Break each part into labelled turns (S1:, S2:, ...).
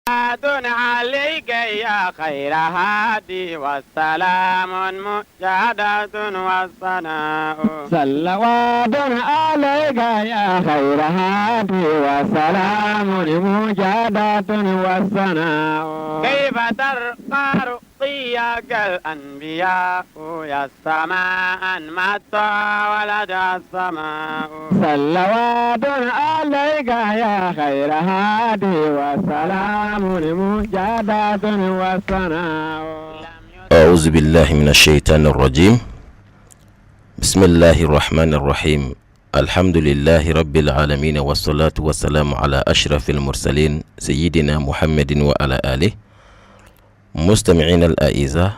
S1: عليك يا خير هادي والسلام مجادة والثناء
S2: صلوات عليك يا خير هادي وسلام مجادة والثناء.
S1: كيف ترقى رقيك الأنبياء يا السماء ما ولد السماء.
S2: صلوات عليك يا خير هادي وسلام مجادة والثناء.
S3: أعوذ بالله من الشيطان الرجيم. بسم الله الرحمن الرحيم. الحمد لله رب العالمين، والصلاة والسلام على أشرف المرسلين سيدنا محمد وعلى آله. مستمعين الأعزاء،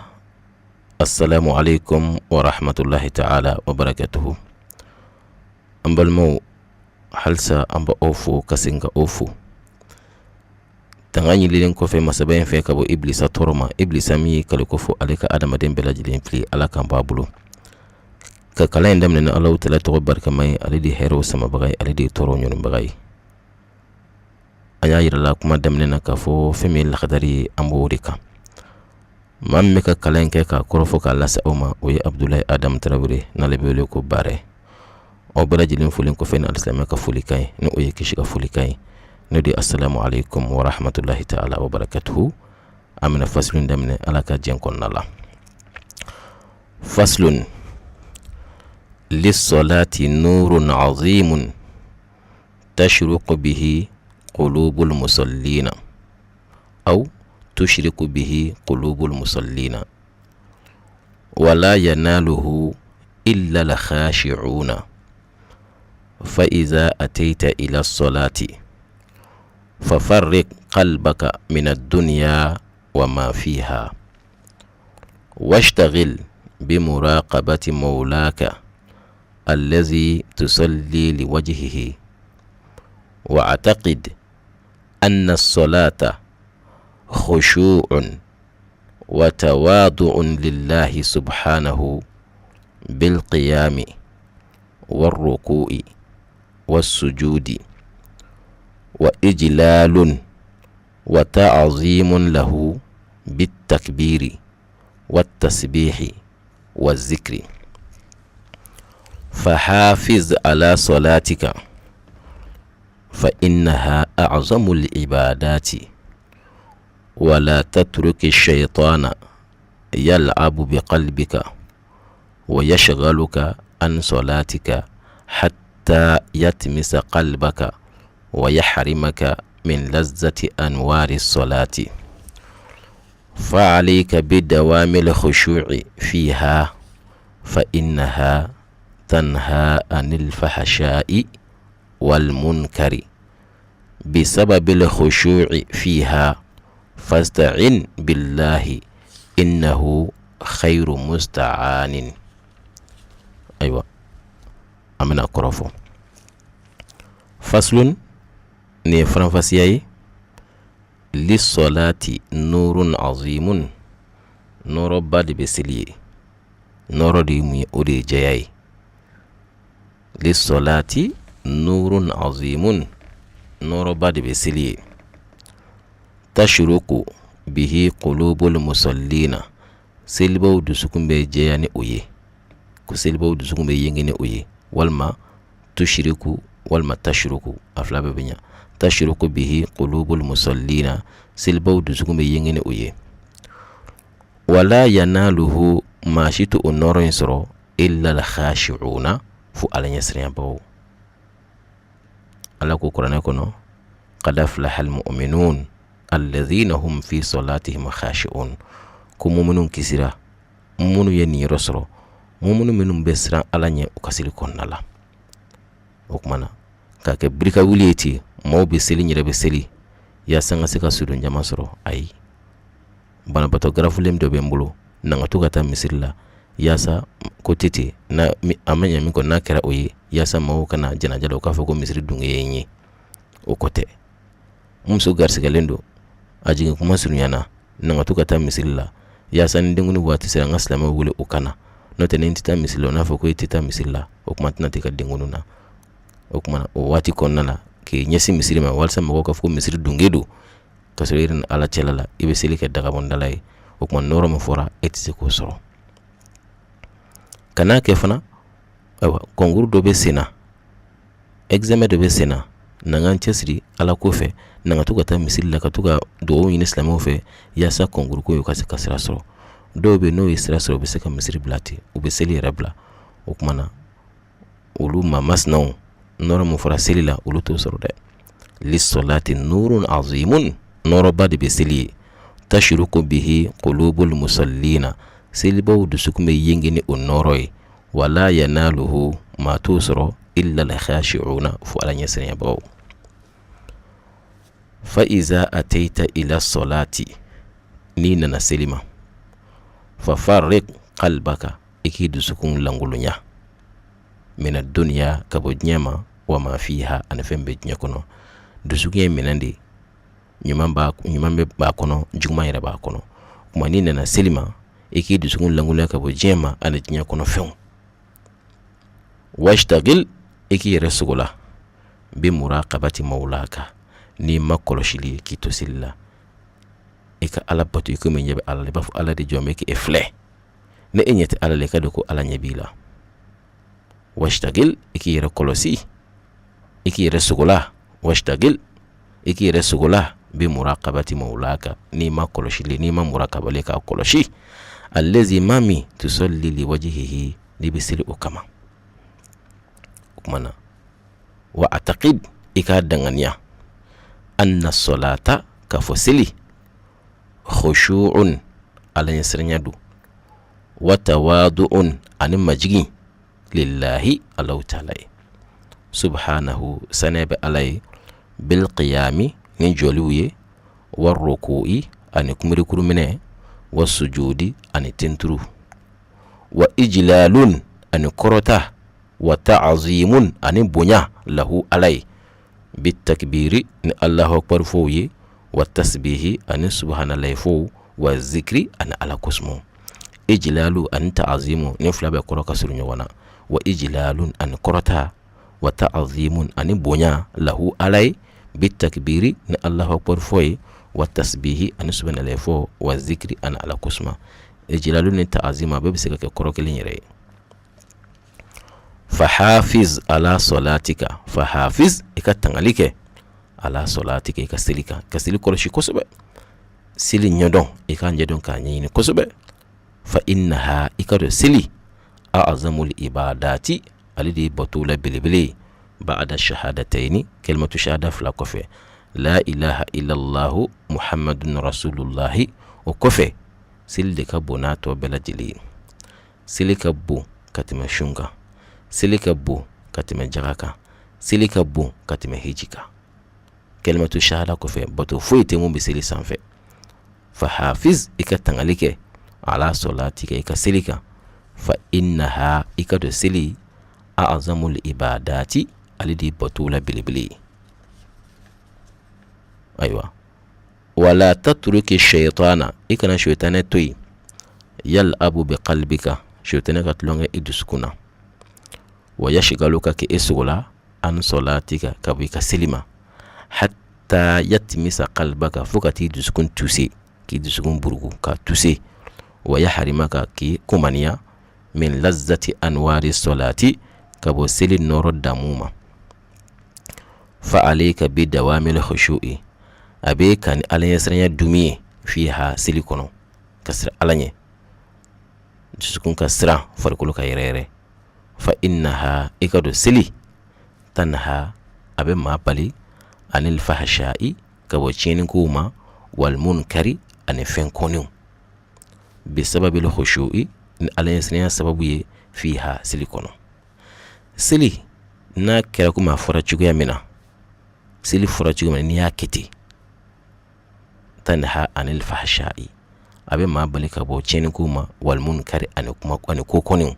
S3: السلام عليكم ورحمة الله تعالى وبركاته. An balimaw, halisa an b'aw fo ka segin ka aw fo. Tanga ɲinilen kɔfɛ masaba in fɛ ka bɔ ibilisa tɔɔrɔ ma, ibilisa min ye kale ko fɔ ale ka adamaden bɛɛ lajɛlen fili, Ala k'an b'a bolo. Ka kalan in daminɛ ni Alahu Taala tɔgɔ barikama ye, ale de ye hɛrɛw samabaga ye, ale de ye tɔɔrɔ ɲɔnibaga ye. An y'a yira la kuma daminɛ na k'a fɔ fɛn min ye lakadari ye, an b'o de kan. Maa min bɛ ka kalan in kɛ k'a kɔrɔfɔ k'a lase aw ma, o ye Abudulayi Adamu Tarawele, n'ale bɛ wele ko Baarɛ. Aw bɛɛ lajɛlen folen kɔfɛ ni alisilamɛ ka folikan ye, ni o ye kisi ka folikan ye, n'o de ye asalamu aleykum wa rahmatulahi taala wa barakatuhu. An bɛna fasilun daminɛ Ala ka jɛn kɔnɔna la. Fasilun lissolati nurun azimun tashruqu bihi qulubul musallina aw tushriku bihi qulubul musallina wala yanaluhu illa al-khashi'una. Fa iza ataita ila salati fafarriq qalbaka min ad-dunya wa ma fiha washtagil bimuraqabati mawlaka allazi tusalli liwajhihi wa'taqid anna as-salata khushu'un wa tawadu'un lillahi subhanahu bilqiyami warruku'i wassujudi wa ijlalun wa ta'zimun lahu bitakbiri wattasbihi wazikri. Fahafiz ala salatika fa innaha a'zamu al-ibadati wala tatruki shaytana yal'abu biqalbika wa yashghaluka an salatika hatta yatmisa qalbaka wa yahrimaka min lazzati anwari salati. Fa alayka bidawami al-khushu'i fiha fa innaha tanha anil fahsha'i wal munkari bisababil khushu'i fiha fasta'in billahi innahu khayru musta'anin. Ayiwa, an bɛna kɔrɔ fɔ. Faslun, nin ye faranfasiya ye. Lissolati nurun azimun, nɔɔrɔba de bɛ seli ye. Nɔɔrɔ de ye mun ye? O de ye jɛya ye. Lissolati nurun azimun, nɔɔrɔba de bɛ seli ye. Tashruku bihi qulubul musallina, selibaw dusukun bɛ jɛya ni o ye, ko selibaw dusukun bɛ yenge ni o ye. Walima tushiriku walima tashuruku, a fila bɛɛ bɛ ɲa. Tashuruku bihi qulubul musallina, selibaw dusukun bɛ yenge ni o ye. Wala yanaluhu, maa si tɛ o nɔɔrɔ in sɔrɔ, illa al-khashi'una, fo Ala ɲɛsiranyabagaw. Ala ko kuranɛ kɔnɔ: qad aflaha al-mu'minun alladhina hum fi salatihim khashi'un. Ko muminw kisira, minnu ye niyɔrɔ sɔrɔ, muminu minnu bɛ siran Ala ɲɛ u ka seli kɔnɔna la. O tuma na k'a kɛ birika wuli ye ten, maaw bɛ seli, n yɛrɛ bɛ seli yaasa n ka se ka sudon jama sɔrɔ, ayi. Banabaatɔ garafulen dɔ bɛ n bolo, na n ka to ka taa misiri la yaasa ko tɛ ten na, a ma ɲɛ min kɔ, n'a kɛra o ye, yaasa maaw kana janaja la, u k'a fɔ ko misiri dunge ye n ye. O ko tɛ. N muso garisigɛlen don, a jigin kuma surunyana, na n ka to ka taa misiri la yaasa ni denkundi waati sera, n ka silamɛw wele u ka na. N'o tɛ, ni n tɛ taa misiri la, o n'a fɔ ko e tɛ taa misiri la, o kuma tɛna t'i ka denkundi na. O kuma o waati kɔnɔna na, k'i ɲɛsin misiri ma walasa mɔgɔw ka fɔ ko misiri dunge don. ka sɔrɔ i yɛrɛ ni Ala cɛla la i bɛ seli kɛ dagabɔndala ye. O tuma nɔɔrɔ min fɔra, e tɛ se k'o sɔrɔ. Kan'a kɛ fana, ayiwa, concours dɔ bɛ sen na, examen dɔ bɛ sen na, na n ka n cɛsiri Ala ko fɛ, na n ka to ka taa misiri la, ka to ka dugawu ɲini silamɛw fɛ yaasa concours ko in ka se ka sira sɔrɔ. Dɔw bɛ n'o ye sira sɔrɔ, u bɛ se ka misiri bila ten, u bɛ seli yɛrɛ bila. O tuma na, olu maa masinaw, nɔɔrɔ min fɔra seli la, olu t'o sɔrɔ dɛ. Lisolati nurun azimun, nɔɔrɔba de bɛ seli ye. Tashruku bihi qulubul musallina, selibaw dusukun bɛ yenge ni o nɔɔrɔ ye. Wala yanaluhu, maa t'o sɔrɔ, illa al-khashi'una, fo Ala ɲɛsiranyabagaw. Fa iza ataita ila solati, n'i nana seli ma, fa farrik qalbaka, i k'i dusukun lankolonya, mina duniya, ka bɔ diɲɛ ma, wa ma fiha, ani fɛn bɛ diɲɛ kɔnɔ. Dusukun ye minɛn de ye, ɲuman bɛ b'a kɔnɔ, juguman yɛrɛ b'a kɔnɔ. Kuma n'i nana seli ma, i k'i dusukun lankolonya ka bɔ diɲɛ ma ani diɲɛ kɔnɔ fɛnw. Washtagil, i k'i yɛrɛ sogola, bi muraqabati mawlaka, n'i ma kɔlɔsili ye k'i to seli la, i ka Ala bato i komi ɲɛ bɛ Ala la. I b'a fɔ Ala de jɔn bɛ k'e filɛ. Ni e ɲɛ tɛ Ala la, i ka dɔn ko Ala ɲɛ b'i la. Washtagil, i k'i yɛrɛ kɔlɔsi, i k'i yɛrɛ sogola. Washtagil, i k'i yɛrɛ sogola, bi muraqabati mawlaka, n'i ma kɔlɔsili, n'i ma muraqabali k'a kɔlɔsi, allazi, ma min, tusalli li wajhihi, n'i bɛ seli o kama. O kuma na, wa ataqid, i k'a danganiya, anna solata, k'a fɔ seli, khushu'un, Ala ɲɛsiranya don, wa tawadu'un, ani majigin, lillahi, Alahu taala ye, subhanahu, saniya bɛ Ala ye, bil qiyami, ni jɔliw ye, wa ruku'i, ani kunberekuru minɛ, wa sujudi, ani tenturu, wa ijlalun, ani kɔrɔta, wa ta'azimun, ani bonya, lahu, Ala ye, bi takbiri, ni Alahu akbar fɔw ye, wa tasbihi, ani subhanallahi fɔw, wa zikri, ani Ala kosuma. Ijlalu ani ta'azimu, ni fila bɛɛ kɔrɔ ka surun ɲɔgɔn na. Wa ijlalun, ani kɔrɔta, wa ta'azimun, ani bonya, lahu, Ala ye, bi takbiri, ni Alahu akbar fɔ ye, wa tasbihi, ani subhanallahi fɔ, wa zikri, ani Ala kosuma. Ijlalu ni ta'azimu, a bɛɛ bɛ se ka kɛ kɔrɔ kelen yɛrɛ ye. Fahafiz ala solatika, fahafiz, i ka tangali kɛ, ala solatika, i ka seli kan, ka seli kɔlɔsi kosɛbɛ, seli ɲɛdɔn, i k'a ɲɛdɔn k'a ɲɛɲini kosɛbɛ. Fa innaha, i ka dɔn seli, a'zamul ibadati, ale de ye bato la belebele ye, ba'da shahadataini, kalimatu shahada fila kɔfɛ, la ilaha illallahu muhammadun rasulullahi, o kɔfɛ seli de ka bon n'a tɔ bɛɛ lajɛlen ye. Seli ka bon ka tɛmɛ sun kan, seli ka bon ka tɛmɛ jaga kan, seli ka bon ka tɛmɛ hiji kan. Kalimatu shahada kɔfɛ, bato foyi tɛ mun bɛ seli sanfɛ. Fa hafiz, i ka tangali kɛ, ala solatika, i ka seli kan. Fa innaha, i ka dɔn seli, a'zamul ibadati, ale de ye bato la belebele ye. Ayiwa, wala tatruki shaytana, i kana shaytanɛ to yen, yal'abu bi qalbika, shaytanɛ ka tulonkɛ i dusukun na, wa yashgaluka, k'e sogola, an solatika, ka bɔ i ka seli ma, hatta yatmisa qalbaka, fo ka t'i dusukun tuse, k'i dusukun burugu ka tuse, wa yahrimaka, k'i kumaniya, min lazzati anwari solati, ka bɔ seli nɔɔrɔ damu ma. Fa alayka bi dawamil khushu'i, a bɛ ka ni Ala ɲɛsiranya dumi ye, fiha, seli kɔnɔ, ka siran Ala ɲɛ, dusukun ka siran, farikolo ka yɛrɛ yɛrɛ. Fa innaha, i ka dɔn seli, tanha, a bɛ maa bali, anil fahsha'i, ka bɔ tiɲɛnikow ma, wal munkari, ani fɛn kɔnnenw, bi sababil khushu'i, ni Ala ɲɛsiranya sababu ye, fiha, seli kɔnɔ. Seli n'a kɛra komi a fɔra cogoya min na, seli fɔra cogo min na, n'i y'a kɛ ten, tanha anil fahsha'i, a bɛ maa bali ka bɔ tiɲɛnikow ma, wal munkari, ani kuma ani ko kɔnnenw.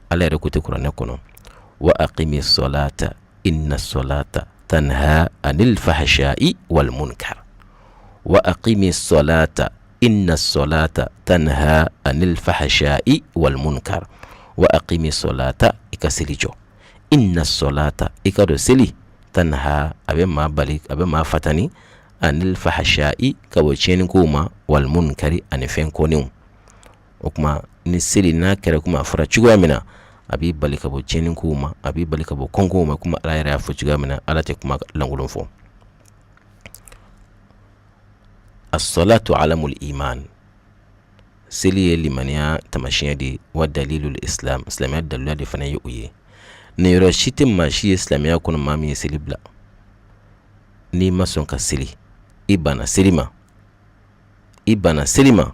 S3: Ala yɛrɛ ko tɛ kuranɛ kɔnɔ: wa aqimi solata inna solata tanha anil fahsha'i wal munkar, wa aqimi solata inna solata tanha anil fahsha'i wal munkar. Wa aqimi solata, i ka seli jɔ, inna solata, i ka dɔn seli, tanha, a bɛ maa bali, a bɛ maa fatani. anil fahashai, ka bɔ tiɲɛnikow ma, wal munkari, ani fɛn kɔnnenw. O tuma ni seli n'a kɛra komi a fɔra cogoya min na, a b'i bali ka bɔ tiɲɛnikow ma, a b'i bali ka bɔ kɔnkow ma, komi Ala yɛrɛ y'a fɔ cogoya min na. Ala tɛ kuma lankolon fɔ. As-salatu alamul iman, seli ye limaniya tamasiyɛn de ye, wa dalilul islam, silamɛya daluya de fana ye o ye. Niyɔrɔ si tɛ maa si ye silamɛya kɔnɔ maa min ye seli bila. N'i ma sɔn ka seli, i banna seli ma, i banna seli ma,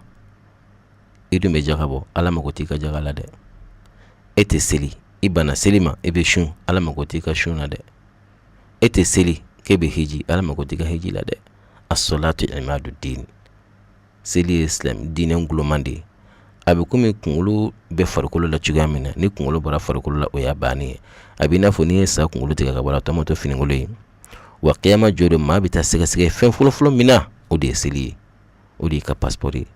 S3: i dun bɛ jaga bɔ, Ala mago t'i ka jaga la dɛ. E tɛ seli, i banna seli ma, i bɛ sun, Ala mago t'i ka sun na dɛ. E tɛ seli k'e bɛ hiji, Ala mago t'i ka hiji la dɛ. As-salatu imadu din, seli ye silamɛ diinɛ gulonman de ye. A bɛ komi kunkolo bɛ farikolo la cogoya min na, ni kunkolo bɔra farikolo la, o y'a bannen ye. A b'i n'a fɔ n'i ye sa kunkolo tigɛ ka bɔ a la, tɔ ma to finikolon ye. Wa kiyama jɔ don, maa bɛ taa sɛgɛsɛgɛ fɛn fɔlɔfɔlɔ min na, o de ye seli ye, o de y'i ka passeport ye.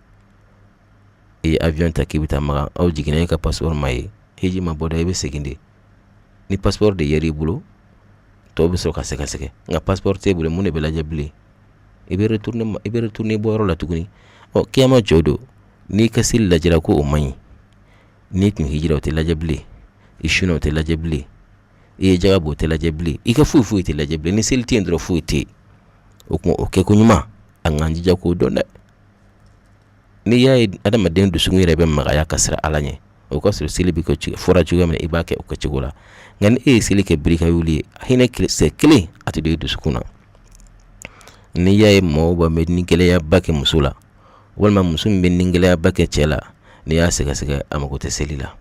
S3: I ye avion ta k'i bɛ taa Makan, aw jiginna, e ka passeport ma ye, hiji ma bɔ dɛ, i bɛ segin de. Ni passeport de yer'i bolo, tɔw bɛ sɔrɔ ka sɛgɛsɛgɛ. Nka passeport t'e bolo, mun de bɛ lajɛ bilen? I bɛ retourner, i bɛ retourner bɔyɔrɔ la tuguni. Ɔ, kiyama jɔ don, n'i ka seli lajɛra ko o man ɲi, n'i tun hijira, o tɛ lajɛ bilen, i sunna, o tɛ lajɛ bilen, i ye jaga bɔ, o tɛ lajɛ bilen, i ka foyi foyi tɛ lajɛ bilen. Ni seli tɛ yen dɔrɔn, foyi tɛ yen. O tuma o kɛko ɲuman, an k'an jija k'o dɔn dɛ. N'i y'a ye adamaden dusukun yɛrɛ bɛ magaya ka siran Ala ɲɛ, o ka sɔrɔ seli bɛ kɛ fɔra cogoya min na, i b'a kɛ o kɛcogo la. Nka ni e ye seli kɛ birika wuli ye, hinɛ kisɛ kelen a tɛ don i dusukun na. N'i y'a ye mɔgɔw bɛ ni gɛlɛyaba kɛ muso la, walima muso min bɛ ni gɛlɛyaba kɛ cɛ la, n'i y'a sɛgɛsɛgɛ, a mago tɛ seli la,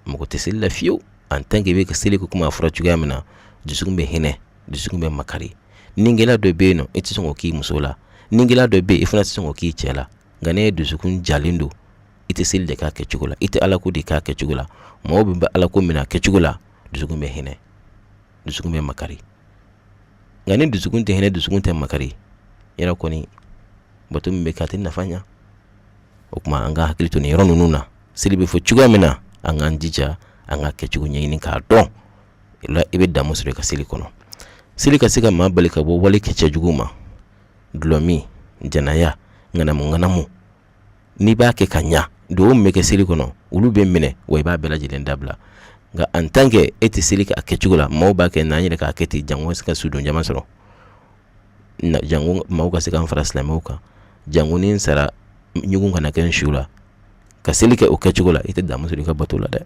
S3: a mago tɛ seli la fiyewu. En tant que i bɛ ka seli ko komi a fɔra cogoya min na, dusukun bɛ hinɛ, dusukun bɛ makari. Ni gɛlɛya dɔ bɛ yen nɔ, i tɛ sɔn k'o k'i muso la. Ni gɛlɛya dɔ bɛ yen, i fana tɛ sɔn k'o k'i cɛ la. Nka n'e dusukun jalen don, i tɛ seli de k'a kɛcogo la, i tɛ ala ko de k'a kɛcogo la, mɔgɔw bɛ ala ko minɛ a kɛcogo la, dusukun bɛ hinɛ, dusukun bɛ makari. Nka ni dusukun tɛ hinɛ, dusukun tɛ makari yɛrɛ kɔni, bato min bɛ kɛ, a tɛ nafa ɲa. O tuma an ka hakili to nin yɔrɔ ninnu na. Seli bɛ fɔ cogoya min na, an k'an jija an ka kɛcogo ɲɛɲini k'a dɔn. La i bɛ damu sɔrɔ i ka seli kɔnɔ. Seli ka se ka maa bali ka bɔ wale kɛ cɛjugu ma, dulɔmin, jɛnɛya, ŋanamu ŋanamu. N'i b'a kɛ ka ɲa, dugawu min bɛ kɛ seli kɔnɔ, olu bɛ minɛ, wa i b'a bɛɛ lajɛlen dabila. Nka en tant que e tɛ seli kɛ a kɛcogo la, maaw b'a kɛ n'an yɛrɛ k'a kɛ ten, jango se ka sudon jama sɔrɔ, jango maaw ka se k'an fara silamɛw kan, jango ni n sara ɲugun kana kɛ n su la, ka seli kɛ o kɛcogo la, i tɛ damu sɔrɔ i ka bato la dɛ.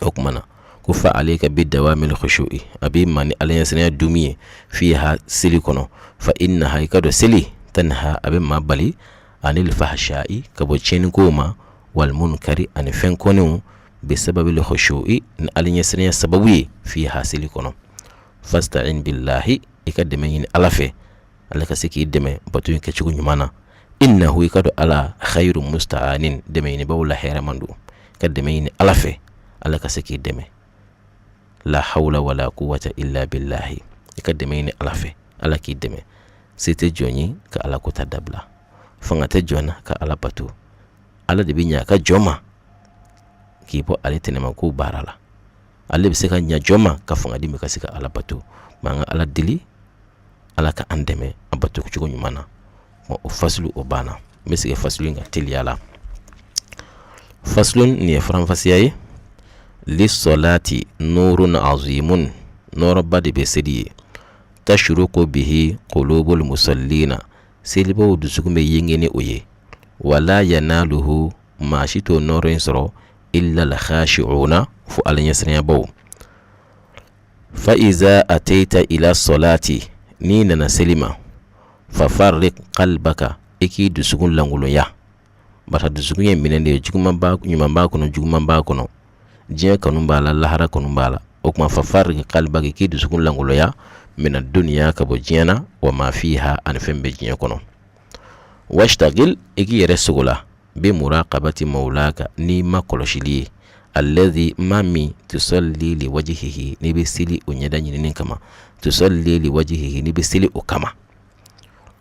S3: O tuma na ko fa alayka bi dawamil khushu'i, a b'i ma ni Ala ɲɛsiranya dumi ye, fiha, seli kɔnɔ. Fa innaha, i ka dɔn seli, tanha, a bɛ maa bali, anil fahsha'i, ka bɔ tiɲɛnikow ma, wal munkari, ani fɛn kɔnnenw, bi sababil khushu'i, ni Ala ɲɛsiranya sababu ye, fiha, seli kɔnɔ. Fasta'in billahi, i ka dɛmɛ ɲini Ala fɛ, Ala ka se k'i dɛmɛ bato in kɛcogo ɲuman na. Innahu, i ka dɔn Ala, khayru musta'anin, dɛmɛ ɲinibaw la hɛrɛman don. Ka dɛmɛ ɲini Ala fɛ, Ala ka se k'i dɛmɛ. La hawla wala quwwata illa billahi, i ka dɛmɛ ɲini Ala fɛ, Ala k'i dɛmɛ. Se tɛ jɔn ye ka Ala ko ta dabila, fanga tɛ jɔn na ka Ala bato. Ala de bɛ ɲɛ a ka jɔn ma k'i bɔ ale tɛnɛma ko baara la. Ale bɛ se ka ɲɛ jɔn ma ka fanga di ma ka se ka Ala bato. An ka Ala deli, Ala ka an dɛmɛ a bato cogo ɲuman na. O fasulu o banna. N bɛ segin fasulu in kan teliya la. Fasulu nin ye faranfasiya ye. Lissolati nurun azimun, nɔɔrɔba de bɛ seli ye. Tashruqu bihi qulubul musallina, selibaw dusukun bɛ yenge ni o ye. Wala yanaluhu, maa si t'o nɔɔrɔ in sɔrɔ, illa al-khashi'una, fo Ala ɲɛsiranyabaw. Fa iza ataita ila solati, n'i nana seli ma, fa farriq qalbaka, i k'i dusukun lankolonya. Barisa dusukun ye minɛn de ye, juguman b'a, ɲuman b'a kɔnɔ, juguman b'a kɔnɔ, diɲɛ kanu b'a la, lahara kanu b'a la. O tuma fa farriq qalbaka, i k'i dusukun lankolonya, mina duniya, ka bɔ diɲɛ na, wa ma fiha, ani fɛn bɛ diɲɛ kɔnɔ. Washtagil, i k'i yɛrɛ sogola, bi muraqabati mawlaka, n'i ma kɔlɔsili ye, alladhi, ma min, tusalli li wajhihi, n'i bɛ seli o ɲɛda ɲinini kama, tusalli li wajhihi, n'i bɛ seli o kama.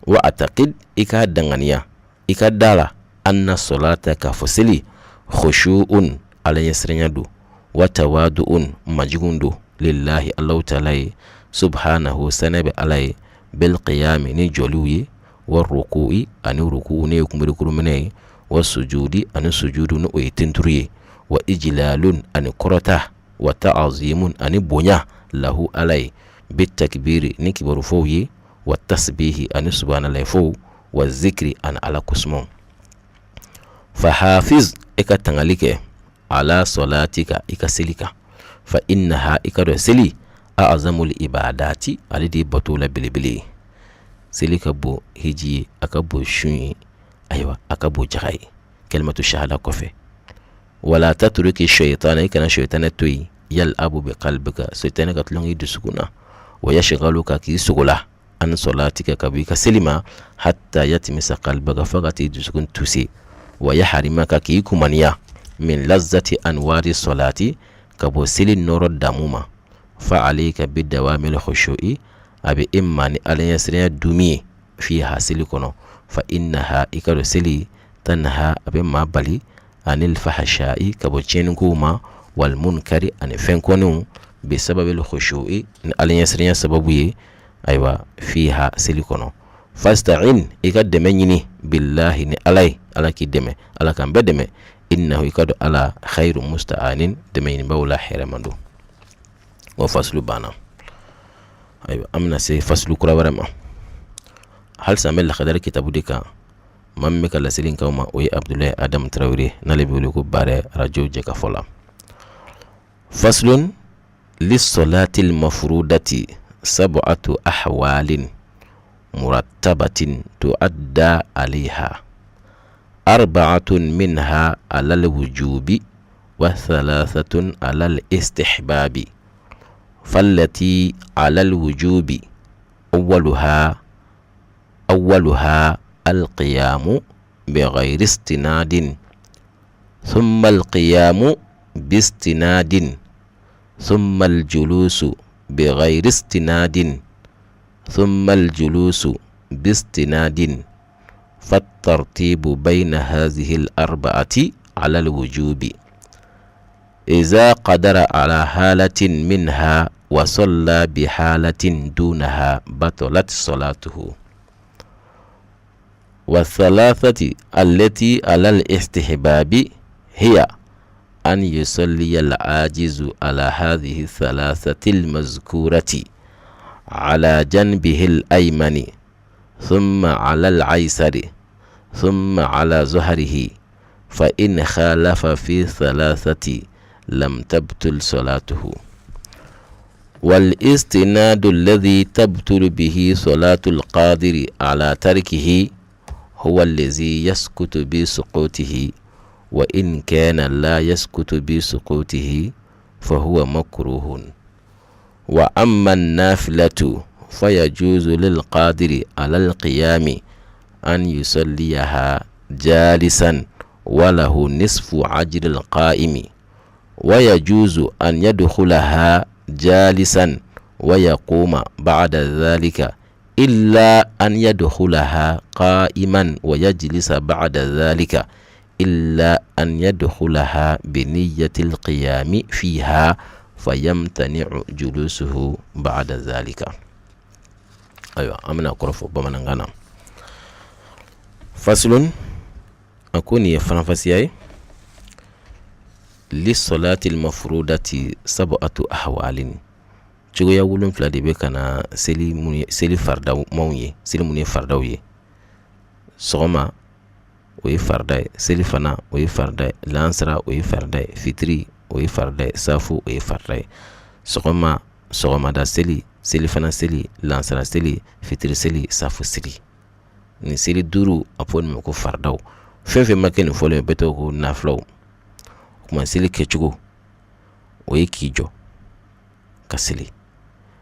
S3: Wa ataqid, i k'a danganiya, i ka da la, anna solata, k'a fɔ seli, khushu'un, Ala ɲɛsiranya don, wa tawadu'un, majigun don, lillahi, Allahu taala ye, subhanahu, saniya bɛ Ala ye. Bil qiyami, ni jɔliw ye, wa ruku'i, ani ruku n'o ye kunberekuru minɛ ye, wa sujudi, ani sujudu ni o ye tenturu ye, wa ijlalun, ani kɔrɔta, wa ta'azimun, ani bonya, lahu, ala ye, bi takbiri, ni kibarufɔw ye, wa tasbihi, ani subhanallah wa zikri, ani ala kosumaw. Fa hafiz, e ka tangali kɛ, ala sɔlatika, i ka seli kan, fa innaha, i ka dɔn seli, a'zamul ibadati, ale de ye bato la belebele ye. Seli ka bon hiji ye, a ka bon sun ye, ayiwa, a ka bon jaga ye, kalimatu shahada kɔfɛ. Wala tatruki shaytana, i kana shaytana to yen, yal'abu bi qalbika, shaytana ka tulon k'i dusukun na, wa yashghaluka, k'i sogola, an sɔlatika, ka bɔ i ka seli ma, hatta yatmisa qalbaka, fo ka t'i dusukun tuse, wa yahrimaka, k'i kumaniya, min lazzati anwari sɔlati, ka bɔ seli nɔɔrɔ damu ma. Fa alayka bi dawamil khushu'i, a bɛ e ma ni ala ɲɛsiranya dumi ye, fiha, seli kɔnɔ. Fa innaha, i ka dɔn seli, tanha, a bɛ maa bali, anil fahasha'i, ka bɔ tiɲɛnikow ma, wal munkari, ani fɛn kɔnenw, bi sababil khushu'i, ni ala ɲɛsiranya sababu ye, ayiwa, fiha, seli kɔnɔ. Fasta'in, i ka dɛmɛ ɲini, billahi, ni ala ye. Ala k'i dɛmɛ, ala k'an bɛɛ dɛmɛ. Innahu, i ka dɔn ala, khairu musta'anin, dɛmɛ ɲinibaw la hɛrɛma don. O fasulu banna. Ayiwa, an bɛna se fasulu kura wɛrɛ ma. Halisa an bɛ lakadari kitabu de kan. Maa min bɛ ka laseli k'aw ma, o ye Abudulayi Adamu Tarawele, n'ale bɛ wele ko Baarɛ, arajo Jɛkafɔ la. Fasulun lisɔlatil mafurudati sab'atu ahwalin murattabatin tuadda alayha arba'atun minha alal wujubi wa thalathatun alal istihbabi. Fallati alal wujubi awwaluha alqiyamu bighayri istinadin, thumma alqiyamu bistinadin, thumma aljulusu bighayri istinadin, thumma aljulusu bistinadin. Fattartibu bayna hadhihi al-arba'ati ala alwujubi iza qadara ala halatin minha wa salla bihalatin dunaha batalat salatuhu. Wa thalathati allati ala al-istihbabi hiya an yusalliya al-ajizu ala hadhihi thalathati al-mazkurati ala janbihi al-aymani, thumma ala al-aysari, thumma ala zuhrihi. Fa in khalafa fi thalathati lam tabtul salatuhu. Wal istinadu alladhi tabtulu bihi salatu al-qadiri ala tarkihi huwa allazi yaskutu bi suqutihi, wa in kana la yaskutu bi suqutihi fa huwa makruhun. Wa amma an-nafilatu fayajuzu lil qadiri ala al-qiyami an yusalliyaha jalisan wa lahu nisfu ajri al-qa'imi, wa yajuzu an yadkhulaha jalisan wa yaquma ba'da dhalika, illa an yadkhulaha qa'iman wa yajlisa ba'da dhalika, illa an yadkhulaha bi niyyati al-qiyami fiha fayamtani'u julusuhu ba'da dhalika. Ayiwa, an bɛna kɔrɔ fɔ bamanankan na. Fasulun, a ko nin ye faranfasiya ye. Lisɔlati mafurudati sab'atu ahwalin, cogoya 7 de bɛ ka na seli mun ye, seli faridamaw ye, seli mun ye faridaw ye. Sɔgɔma, o ye farida ye. Selifana, o ye farida ye. Lansara, o ye farida ye. Fitiri, o ye farida ye. Safo, o ye farida ye. Sɔgɔma, sɔgɔmada seli, selifana seli, lansara seli, fitiri seli, safo seli, nin seli 5, a fɔ nin ma ko faridaw. Fɛn fɛn ma kɛ nin fɔlen, o bɛɛ tɔgɔ ko nafilaw. O tuma, seli kɛcogo, o ye k'i jɔ ka seli.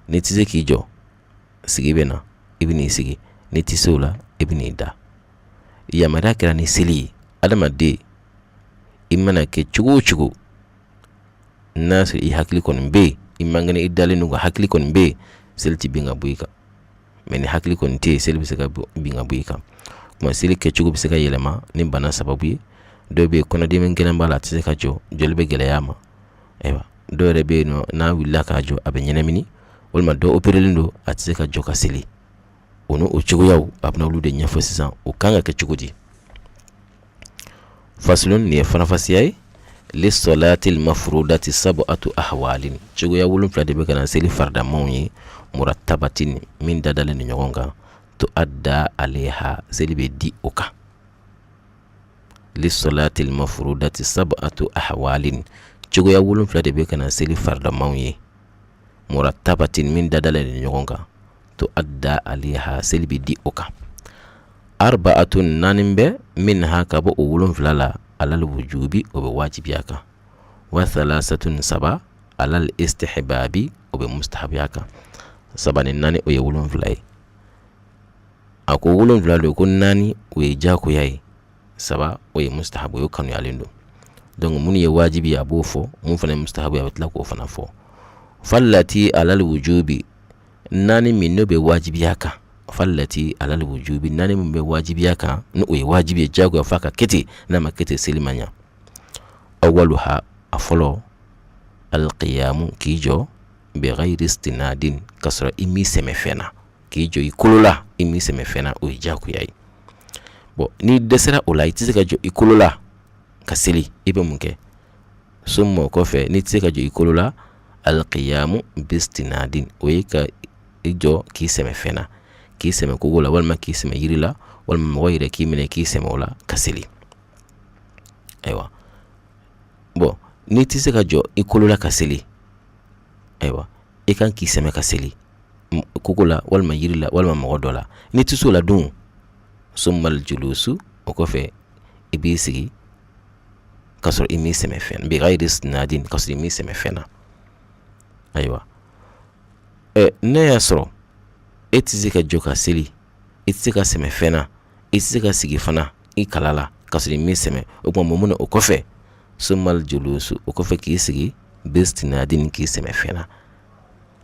S3: N'i tɛ se k'i jɔ, sigi bɛ na, i bɛ n'i sigi. N'i tɛ se o la, i bɛ n'i da. Yamaruya kɛra ni seli ye. Adamaden, i mana kɛ cogo o cogo, n'a sɔrɔ i hakili kɔni bɛ yen, i man kɛnɛ, i dalen don, ka hakili kɔni bɛ yen, seli tɛ bin ka bɔ i kan. Mɛ ni hakili kɔni tɛ yen, seli bɛ se ka bin ka bɔ i kan. Tuma, seli kɛcogo bɛ se ka yɛlɛma ni bana sababu ye. Dɔw bɛ yen, kɔnɔdimi gɛlɛn b'a la, a tɛ se ka jɔ, jɔli bɛ gɛlɛya a ma. Ayiwa, dɔw yɛrɛ bɛ yen nɔ, n'a wulila k'a jɔ, a bɛ ɲɛnamini, walima dɔ operelen don, a tɛ se ka jɔ ka seli. O n'o cogoyaw, a bɛna olu de ɲɛfɔ sisan, o kan ka kɛ cogo di. Fasulun, nin ye faranfasiya ye. Lisɔlatil mafurudati sab'atu ahwalin, cogoya 7 de bɛ ka na seli faridamaw ye, muratabatin, min dadalen ni ɲɔgɔn kan, tuadda alayha, seli bɛ di o kan. Lisɔlatil mafurudati sab'atu ahwalin, cogoya 7 de bɛ ka na seli faridamaw ye, muratabatin, min dadalen ni ɲɔgɔn kan, tuadda alayha, seli bɛ di o kan. Arba'atun, naani bɛ, minha, ka bɔ o 7 la, alal wujubi, o bɛ wajibiya kan, wa thalasatun, saba, alal istihbabi, o bɛ mustahabiya kan. Saba ni naani, o ye 7 ye. A ko 7 don, ko naani o ye jagoya ye, saba o ye mustahabu ye, o kanuyalen don. Donc minnu ye wajibi ye, a b'o fɔ. Mun fana ye mustahabu ye, a bɛ tila k'o fana fɔ. Fallati alal wujubi, naani min n'o bɛ wajibiya kan, fallati alal wujubi, naani min bɛ wajibiya kan, n'o ye wajibi ye, jagoya f'a ka kɛ ten, n'a ma kɛ ten, seli ma ɲa. Awaluha, a fɔlɔ, alqiyamu, k'i jɔ, bighayri istinadin, k'a sɔrɔ i m'i sɛmɛ fɛn na, k'i jɔ i kolo la, i m'i sɛmɛ fɛn na, o ye jagoya ye. Bon, n'i dɛsɛra o la, i tɛ se ka jɔ i kolo la ka seli, i bɛ mun kɛ? Summa, o kɔfɛ, n'i tɛ se ka jɔ i kolo la, alqiyamu bistinadin, o ye ka i jɔ k'i sɛmɛ fɛn na, k'i sɛmɛ kogo la, walima k'i sɛmɛ yiri la, walima mɔgɔ yɛrɛ k'i minɛ k'i sɛmɛ o la ka seli. Ayiwa, bon, n'i tɛ se ka jɔ i kolo la ka seli, ayiwa, i kan k'i sɛmɛ ka seli kogo la, walima yiri la, walima mɔgɔ dɔ la. N'i tɛ se o la dun, summal julusu, o kɔfɛ i b'i sigi ka sɔrɔ i m'i sɛmɛ fɛn, bighayri istinadin, ka sɔrɔ i m'i sɛmɛ fɛn na. Ayiwa, n'a y'a sɔrɔ e tɛ se ka jɔ ka seli, i tɛ se ka sɛmɛ fɛn na, i tɛ se ka sigi fana i kala la ka sɔrɔ i m'i sɛmɛ, o tuma mun na o kɔfɛ? Summal julusu, o kɔfɛ k'i sigi, bistinadin, k'i sɛmɛ fɛn na.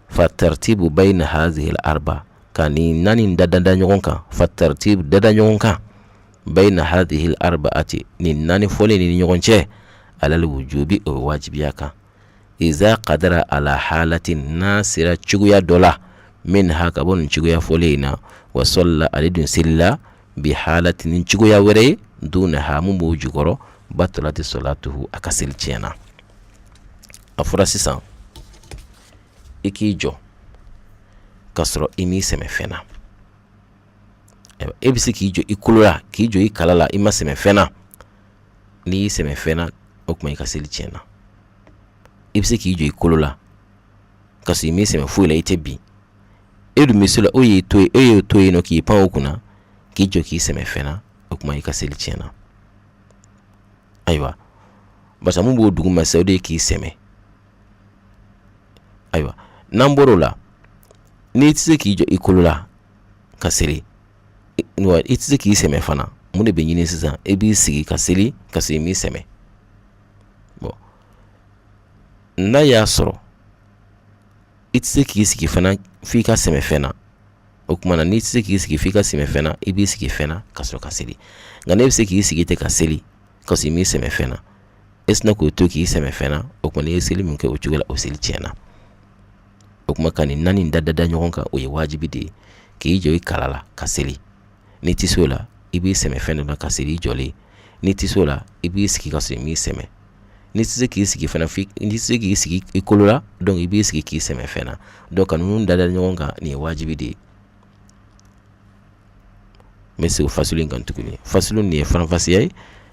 S3: Fa tartibu bayna hadhihi al arba, ka nin naani dada ɲɔgɔn kan, fa tartibu, dada ɲɔgɔn kan, bayna hadhihi al arba'ati, nin naani fɔlen ni ɲɔgɔn cɛ, alal wujubi, o bɛ wajibiya kan. Iza qadara ala halatin, n'a sera cogoya dɔ la, minha, ka bɔ nin cogoya fɔlen in na, wa salla, ale dun selila, bi halatin, ni cogoya wɛrɛ ye, dunaha, mun b'o jukɔrɔ, batalati salatuhu, a ka seli tiɲɛna. A fɔra sisan i k'i jɔ ka sɔrɔ i m'i sɛmɛ fɛn na. E bɛ se k'i jɔ i kolo la, k'i jɔ i kala la, i ma sɛmɛ fɛn na. N'i y'i sɛmɛ fɛn na, o tuma i ka seli tiɲɛna. I bɛ se k'i jɔ i kolo la ka sɔrɔ i m'i sɛmɛ foyi la, i tɛ bin, e dun bɛ se la, o y'i to yen, e y'o to yen nɔ k'i pan o kunna k'i jɔ k'i sɛmɛ fɛn na, o tuma i ka seli tiɲɛna. Ayiwa, barisa mun b'o duguma sisan, o de ye k'i sɛmɛ. Ayiwa, n'an bɔr'o la, n'i tɛ se k'i jɔ i kolo la ka seli, wa i tɛ se k'i sɛmɛ fana, mun de bɛ ɲini sisan? I b'i sigi ka seli ka sɔrɔ i m'i sɛmɛ. Bon, n'a y'a sɔrɔ i tɛ se k'i sigi fana f'i ka sɛmɛ fɛn na, o tuma na n'i tɛ se k'i sigi f'i ka sɛmɛ fɛn na, i b'i sigi fɛn na ka sɔrɔ ka seli. Nka n'e bɛ se k'i sigi ten ka seli ka sɔrɔ i m'i sɛmɛ fɛn na, e sinna k'o to k'i sɛmɛ fɛn na, o tuma n'i ye seli min kɛ o cogo la, o seli tiɲɛna. O tuma ka nin naani da da ɲɔgɔn kan, o ye wajibi de ye. K'i jɔ i kala la ka seli, n'i tɛ se o la, i b'i sɛmɛ fɛn dɔ la ka seli i jɔlen. N'i tɛ se o la, i b'i sigi ka sɔrɔ i m'i sɛmɛ. N'i tɛ se k'i sigi fana, n'i tɛ se k'i sigi i kolo la, donc i b'i sigi k'i sɛmɛ fɛn na. Donc ka ninnu da da ɲɔgɔn kan, nin ye wajibi de ye. N bɛ segin fasulu in kan tuguni. Fasulu, nin ye faranfasiya ye.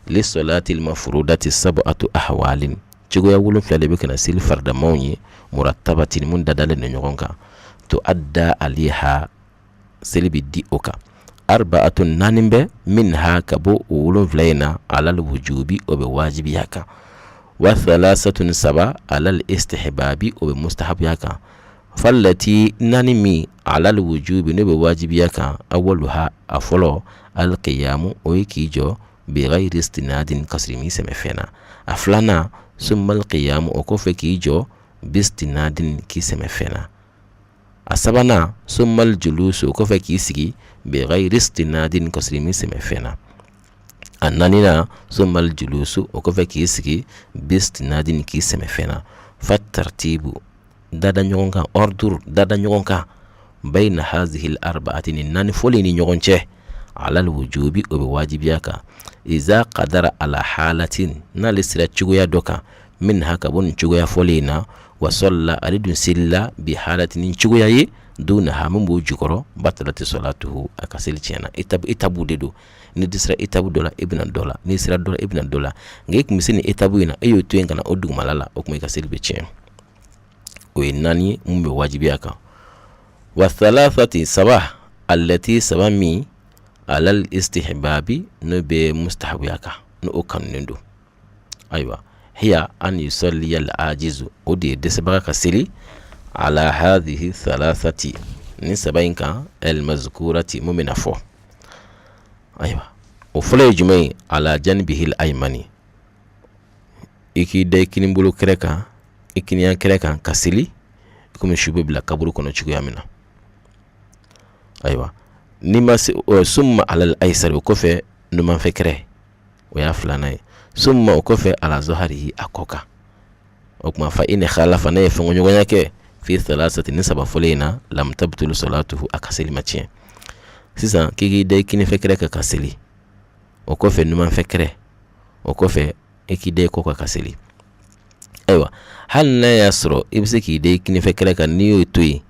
S3: Lisɔlatil mafurudati sab'atu ahwalin, cogoya 7 de bɛ ka na seli faridamaw ye, muratabatin, mun dadalen don ɲɔgɔn kan, tuadda alayha, seli bɛ di o kan. Arba'atun, naani bɛ, minha, ka bɔ o 7 in na, alal wujubi, o bɛ wajibiya kan, wa thalasatun, saba, alal istihbabi, o bɛ mustahabiya kan. Fallati, naani min, alal wujubi, n'o bɛ wajibiya kan, awaluha, a fɔlɔ, alqiyamu, o ye k'i jɔ, bighayri istinadin, ka sɔrɔ i m'i sɛmɛ fɛn na. A filanan, summal qiyamu, o kɔfɛ k'i jɔ, bistinadin, k'i sɛmɛ fɛn na. A sabanan, summal julusu, o kɔfɛ k'i sigi, bighayri istinadin, ka sɔrɔ i m'i sɛmɛ fɛn na. A naaninan, summal julusu, o kɔfɛ k'i sigi, bistinadin, k'i sɛmɛ fɛn na. Fa tartibu, dada ɲɔgɔn kan, ordre dada ɲɔgɔn kan, Bayna hazihil arba'ati, ni naani fɔlen ni ɲɔgɔn cɛ, alal wujubi, o bɛ wajibiya kan. Iza qadara ala halatin, n'ale sera cogoya dɔ kan, minha, ka bɔ nin cogoya fɔlen in na, wa salla, ale dun selila, bi halatin, ni cogoya ye, dunaha, min b'o jukɔrɔ, batalati salatuhu, a ka seli tiɲɛna. Étape de don. N'i dɛsɛra étape dɔ la, i bɛna dɔ la. N'i sera dɔ la, i bɛna dɔ la. Nka i tun bɛ se nin étape in na, e y'o to yen ka na o dugumala la, o tuma i ka seli bɛ tiɲɛ. O ye naani ye mun bɛ wajibiya kan. Wa thalathati, saba, allati, saba min, alal istihbabi, n'o bɛ mustahabuya kan, n'o kanunen don. Ayiwa, hiya an yusalliya al ajizu, o de ye dɛsɛbaga ka seli, ala hadhihi thalathati, ni saba in kan, al mazkurati, mun bɛna fɔ. Ayiwa, o fɔlɔ ye jumɛn ye? Ala janbihil aymani, i k'i da i kinibolo kɛrɛ kan, i kiniyan kɛrɛ kan ka seli, komi su bɛ bila kaburu kɔnɔ cogoya min na. Ayiwa, n'i ma se, summa alal aysari, o kɔfɛ numanfɛ kɛrɛ, o y'a filanan ye. Summa, o kɔfɛ, ala zaharihi, a kɔ kan. O tuma fa in khalafa, n'a ye fɔnkɔɲɔgɔnya kɛ, fi thalathati, ni saba fɔlen in na, lam tabtul salatuhu, a ka seli ma tiɲɛ. Sisan k'i k'i da i kinifɛ kɛrɛ kan ka seli, o kɔfɛ numanfɛ kɛrɛ, o kɔfɛ i k'i da i kɔ kan ka seli. Ayiwa, hali n'a y'a sɔrɔ i bɛ se k'i da i kinifɛ kɛrɛ kan, n'i y'o to yen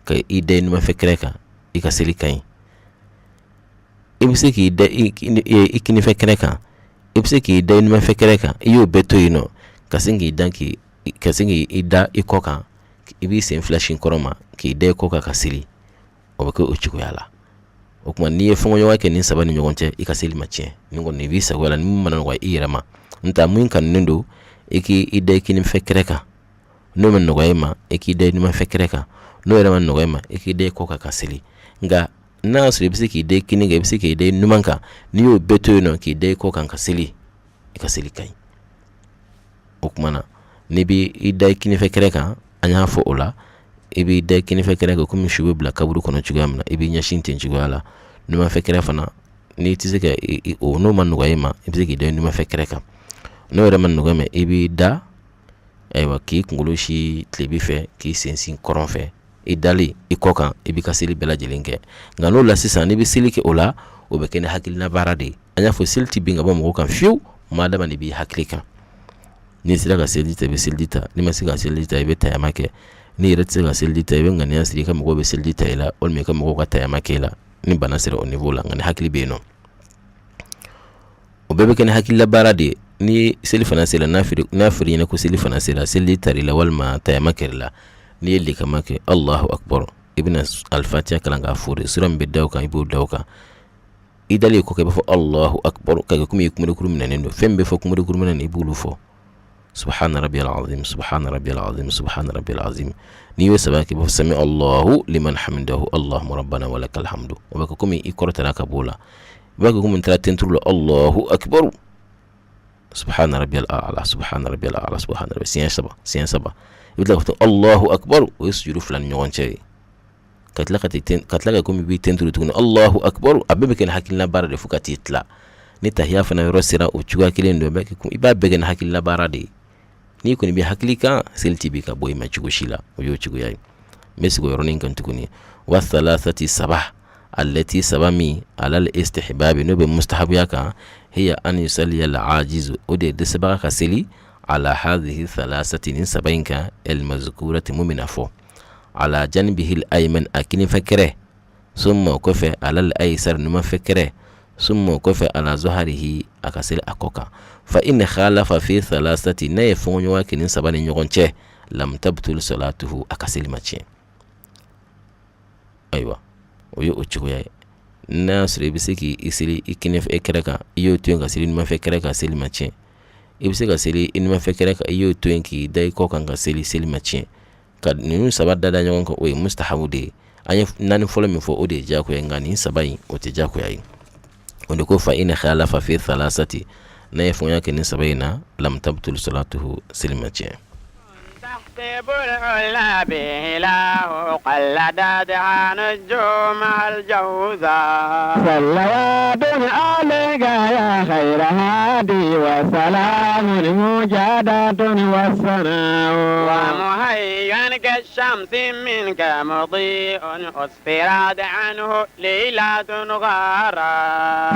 S3: ka i da i numanfɛ kɛrɛ kan, i ka seli ka ɲi. I bɛ se k'i da i kinifɛ kɛrɛ kan, i bɛ se k'i da i numanfɛ kɛrɛ kan, i y'o bɛɛ to yen nɔ ka sin k'i da k'i ka sin k'i da i kɔ kan, i b'i sen fila sin kɔrɔ ma k'i da i kɔ kan ka seli, o bɛ kɛ o cogoya la. O tuma n'i ye fɔnkɔɲɔgɔnya kɛ nin saba ni ɲɔgɔn cɛ, i ka seli ma tiɲɛ. Nin kɔni i b'i sagoya la, ni min mana nɔgɔya i yɛrɛ ma. N ta min kanunen don, i k'i da i kinifɛ kɛrɛ kan. N'o ma nɔgɔya i ma, i k'i da i numanfɛ kɛrɛ kan. N'o yɛrɛ ma nɔgɔya i ma, i k'i da i kɔ kan ka seli. Nka n'a y'a sɔrɔ i bɛ se k'i da i kini kan, i bɛ se k'i da i numan kan, n'i y'o bɛɛ to yen nɔ k'i da i kɔ kan ka seli, i ka seli ka ɲi. O tuma na n'i b'i da i kinifɛ kɛrɛ kan, an y'a fɔ o la, i b'i da i kinifɛ kɛrɛ kan komi su bɛ bila kaburu kɔnɔ cogoya min na, i b'i ɲɛsin ten cogoya la. Numanfɛ kɛrɛ fana, n'i tɛ se ka o, n'o ma nɔgɔya i ma, i bɛ se k'i da i numanfɛ kɛrɛ kan. N'o yɛrɛ ma nɔgɔya i ma, i b'i da, ayiwa, k'i kunkolo sin tilebi fɛ, k'i sen sin kɔrɔn fɛ, i dalen i kɔ kan, i b'i ka seli bɛɛ lajɛlen kɛ. Nka n'o la sisan, n'i bɛ seli kɛ o la, o bɛ kɛ ni hakilina baara de ye. An y'a fɔ, seli tɛ bin ka bɔ mɔgɔ kan fiyewu, madama de b'i hakili kan. N'i sera ka seliji ta, i bɛ seliji ta. N'i ma se ka seliji ta, i bɛ tayama kɛ. N'i yɛrɛ tɛ se ka seliji ta, i bɛ ŋaniya siri i ka mɔgɔw bɛ seliji ta i la, walima i ka mɔgɔw ka tayama kɛ i la, ni bana sera o niveau la. Nka ni hakili bɛ yen nɔ, o bɛɛ bɛ kɛ ni hakilila baara de ye. Ni seli fana sera, n'a fɔr'i ɲɛna ko seli fana sera, seliji tar'i la walima tayama kɛr'i la, n'i ye likama kɛ, Allahu akbar, i bɛna alifatiya kalan k'a fori, sura min bɛ da o kan, i b'o da o kan. I dalen kɔ, i b'a fɔ Allahu akbar, ka kɛ komi i kunberekuru minɛnen don. Fɛn bɛ fɔ kunberekuru minɛnen, i b'olu fɔ: subhana rabbiyal azim, subhana rabbiyal azim, subhana rabbiyal azim. N'i y'o saba kɛ, i b'a fɔ sami Allahu liman hamidahu, Allahumma rabbana walakal hamdu. O bɛ kɛ komi i kɔrɔtara ka b'o la, i b'a kɛ komi n taara tenturu la, Allahu akbar, subhana rabbiyal a'la, subhana rabbiyal a'la, subhana rabbi, siɲɛ saba, siɲɛ saba. I bɛ tila ka fɔ Allahu akbar, o ye sujudu fila ni ɲɔgɔn cɛ ye, ka tila ka ka tila ka komi i b'i tenturu tuguni, Allahu akbar. A bɛɛ bɛ kɛ ni hakilina baara de fo ka t'i tila. Ni tahiya fana yɔrɔ sera, o cogoya kelen don. I b'a bɛɛ kɛ ni hakilina baara de ye. N'i kɔni bɛ hakili kan, seli tɛ bin ka bɔ i ma cogo si la. O y'o cogoya ye. N bɛ segin o yɔrɔnin kan tuguni. Wa thalathati, saba, allati, saba min, alal istihbabi, n'o bɛ mustahabuya kan, hiya an yusalliya al ajizu, o de ye dɛsɛbaga ka seli, ala hadhihi thalathati, nin saba in kan, el mazkurati, mun bɛna fɔ, ala janbihil ayman, a kinifɛ kɛrɛ, summa, o kɔfɛ, alal aysar, numanfɛ kɛrɛ, summa, o kɔfɛ, ala zaharihi, a ka seli a kɔ kan. Fa in khalafa fi thalathati, n'a ye fɔnkɔɲɔgɔnya kɛ nin saba ni ɲɔgɔn cɛ, lam tabtul salatuhu, a ka seli ma tiɲɛ. Ayiwa, o ye o cogoya ye. N'a y'a sɔrɔ i bɛ se k'i seli i kinifɛ kɛrɛ kan, i y'o to yen ka seli numanfɛ kɛrɛ kan, seli ma tiɲɛ. I bɛ se ka seli i numanfɛ kɛrɛ kan, i y'o to yen k'i da i kɔ kan ka seli, seli ma tiɲɛ. Ka ninnu saba da da ɲɔgɔn kan, o ye mustahabu de ye. An ye naani fɔlɔ min fɔ, o de ye diyagoya ye, nka nin saba in, o tɛ diyagoya ye. O de ko fa in khalafa fi thalathati, n'a ye fɔnya kɛ nin saba in na, lam tabtul salatuhu, seli ma tiɲɛ.
S2: ya khayra hadi wa salamun mujadatun wa sana'u.
S1: Wa muhayyan ka shamsi minka mudi'un usfirat anhu laylatun ghara.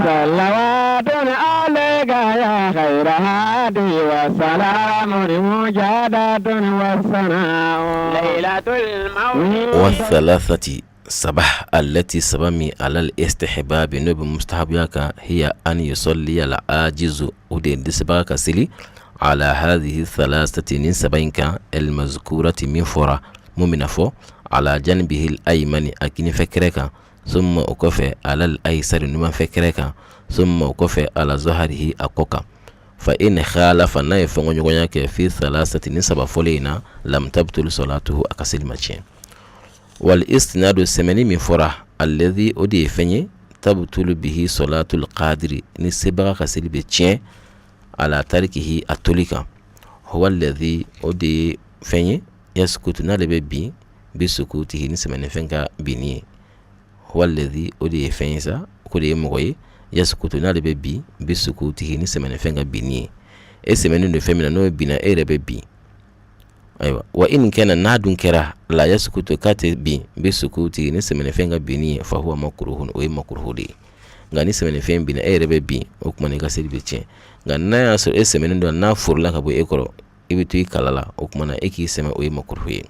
S2: Salawatun alayka ya khayra hadi wa salamun mujadatun wa sana'u.
S1: Laylatul mawlid.
S3: Wa thalathati saba allati saba min alal istihbabi n'o bɛ mustahabuya kan hiya an yusalli al ajizu o de ye dɛsɛbaga ka seli ala hadhihi thalathati nin saba in kan al mazkurati min fɔra mun bɛna fɔ ala janbihi al aymani a kinifɛ kɛrɛ kan summa o kɔfɛ alal aysari numanfɛ kɛrɛ kan summa o kɔfɛ ala zaharihi a kɔ kan fa in khalafa n'a ye fɔnkɔɲɔgɔnya kɛ fi thalathati nin saba fɔlen in na lam tabtul salatuhu a ka seli ma tiɲɛ wal istinadu sɛmɛni min fɔra alladhi o de ye fɛn ye tabtulu bihi solatul qadiri ni sebaga ka seli bɛ tiɲɛ ala tarikihi a toli kan huwa alladhi o de ye fɛn ye yaskutu n'ale bɛ bin bi sukutihi ni sɛmɛnifɛn ka binni ye huwa alladhi o de ye fɛn ye sa k'o de ye mɔgɔ ye yaskutu n'ale bɛ bin bi sukutihi ni sɛmɛnifɛn ka binni ye e sɛmɛnen don fɛn min na n'o binna e yɛrɛ bɛ bin ayiwa wa in kana n'a dun kɛra la yaskutu k'a tɛ bin bi sukuti ni sɛmɛnifɛn ka binni ye fa huwa makruhun o ye makruhu de ye nka ni sɛmɛnifɛn binna e yɛrɛ bɛ bin o tuma na i ka seli bɛ tiɲɛ nka n'a y'a sɔrɔ e sɛmɛnen don n'a forila ka bɔ e kɔrɔ i bɛ to i kala la o tuma na e k'i sɛmɛ o ye makruhu ye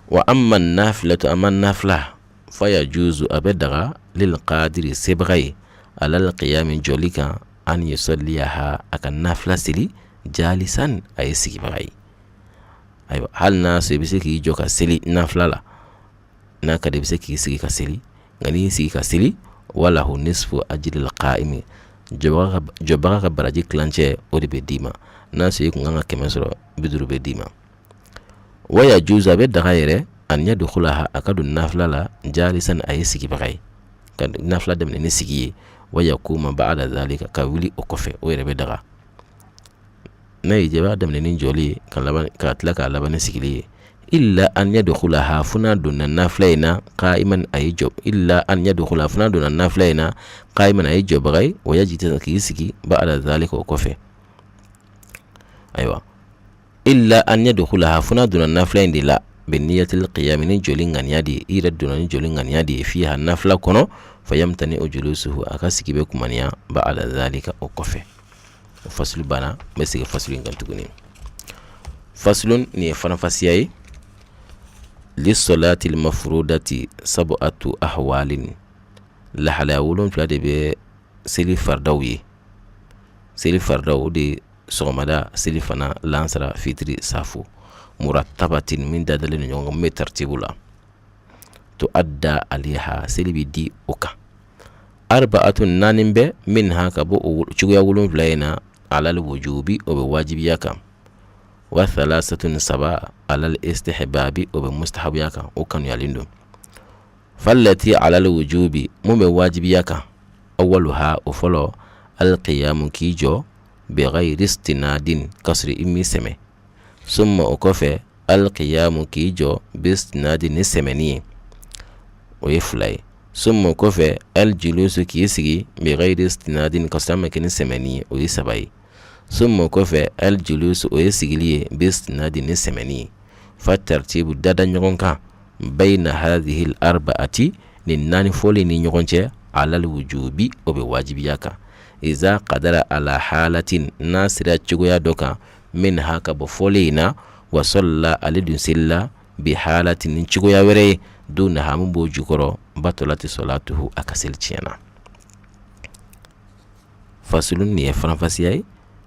S3: wa amma nafilatu amma nafila fa yajuzu a bɛ daga lil qadiri sebaga ye alal qiyami jɔli kan an yusalliyaha a ka nafila seli jalisan a ye sigibaga ye ayiwa hali n'a sɔrɔ i bɛ se k'i jɔ ka seli nafila la n'a ka di i bɛ se k'i sigi ka seli nka n'i y'i sigi ka seli walahu nisfu ajril qa'imi jɔbaga ka baraji tilancɛ o de bɛ d'i ma n'a sɔrɔ i kun kan ka 100 sɔrɔ 50 bɛ d'i ma wa yajuzu a bɛ daga yɛrɛ an yadkhulaha a ka don nafila la jalisan a ye sigibaga ye ka nafila daminɛ ni sigi ye wa yakuma ba'da zalika ka wuli o kɔfɛ o yɛrɛ bɛ daga n'a y'i diya i b'a daminɛ ni jɔli ye ka laban ka tila k'a laban ni sigili ye illa an yadkhulaha fo n'a donna nafila in na qa'iman a ye jɔ illa an yadkhula fo n'a donna nafila in na qa'iman a ye jɔbaga ye wa yajlisa k'i sigi ba'da zalika o kɔfɛ ayiwa illa an yadkhulaha fo n'a donna nafila in de la bi niyatil qiyam ni jɔli ŋaniya de ye i yɛrɛ donna ni jɔli ŋaniya de ye fiha nafila kɔnɔ fa yamtani'u julusuhu a ka sigi bɛ kumaniya ba'da zalika o kɔfɛ o fasulu banna n bɛ segin fasulu in kan tuguni fasulun nin ye faranfasiya ye lisolatil mafurudati sab'atu ahwalin lahalaya 7 de bɛ seli faridaw ye seli faridaw o de sɔgɔmada selifana lansara fitiri safo murattabatin min dadalen don ɲɔgɔn kan min bɛ tartibu la tuadda alayha seli bɛ di o kan arba'atun naani bɛ minha ka bɔ o cogoya 7 in na alal wujubi o bɛ wajibiya kan wa thalasatun saba alal istihbabi o bɛ mustahabuya kan o kanuyalen don fallati alal wujubi mun bɛ wajibiya kan awaluha o fɔlɔ alqiyamu k'i jɔ bighayri istinadin k'a sɔrɔ i m'i sɛmɛ summa o kɔfɛ alqiyamu k'i jɔ bistinadi ni sɛmɛni ye o ye fila ye summa o kɔfɛ aljulusu k'i sigi bighayri istinadin k'a sɔrɔ a ma kɛ ni sɛmɛni ye o ye saba ye summa o kɔfɛ aljulusu o ye sigili ye bistinadi ni sɛmɛni ye fa tartibu dada ɲɔgɔn kan bayna hadhihi al-arba'ati nin naani fɔlen ni ɲɔgɔn cɛ alal wujubi o bɛ wajibiya kan iza qadara ala halatin n'a sera cogoya dɔ kan minha ka bɔ fɔlen in na wa salla ale dun selila bi halatin ni cogoya wɛrɛ ye dunaha min b'o jukɔrɔ batolati solatuhu a ka seli tiɲɛna fasulun nin ye faranfasiya ye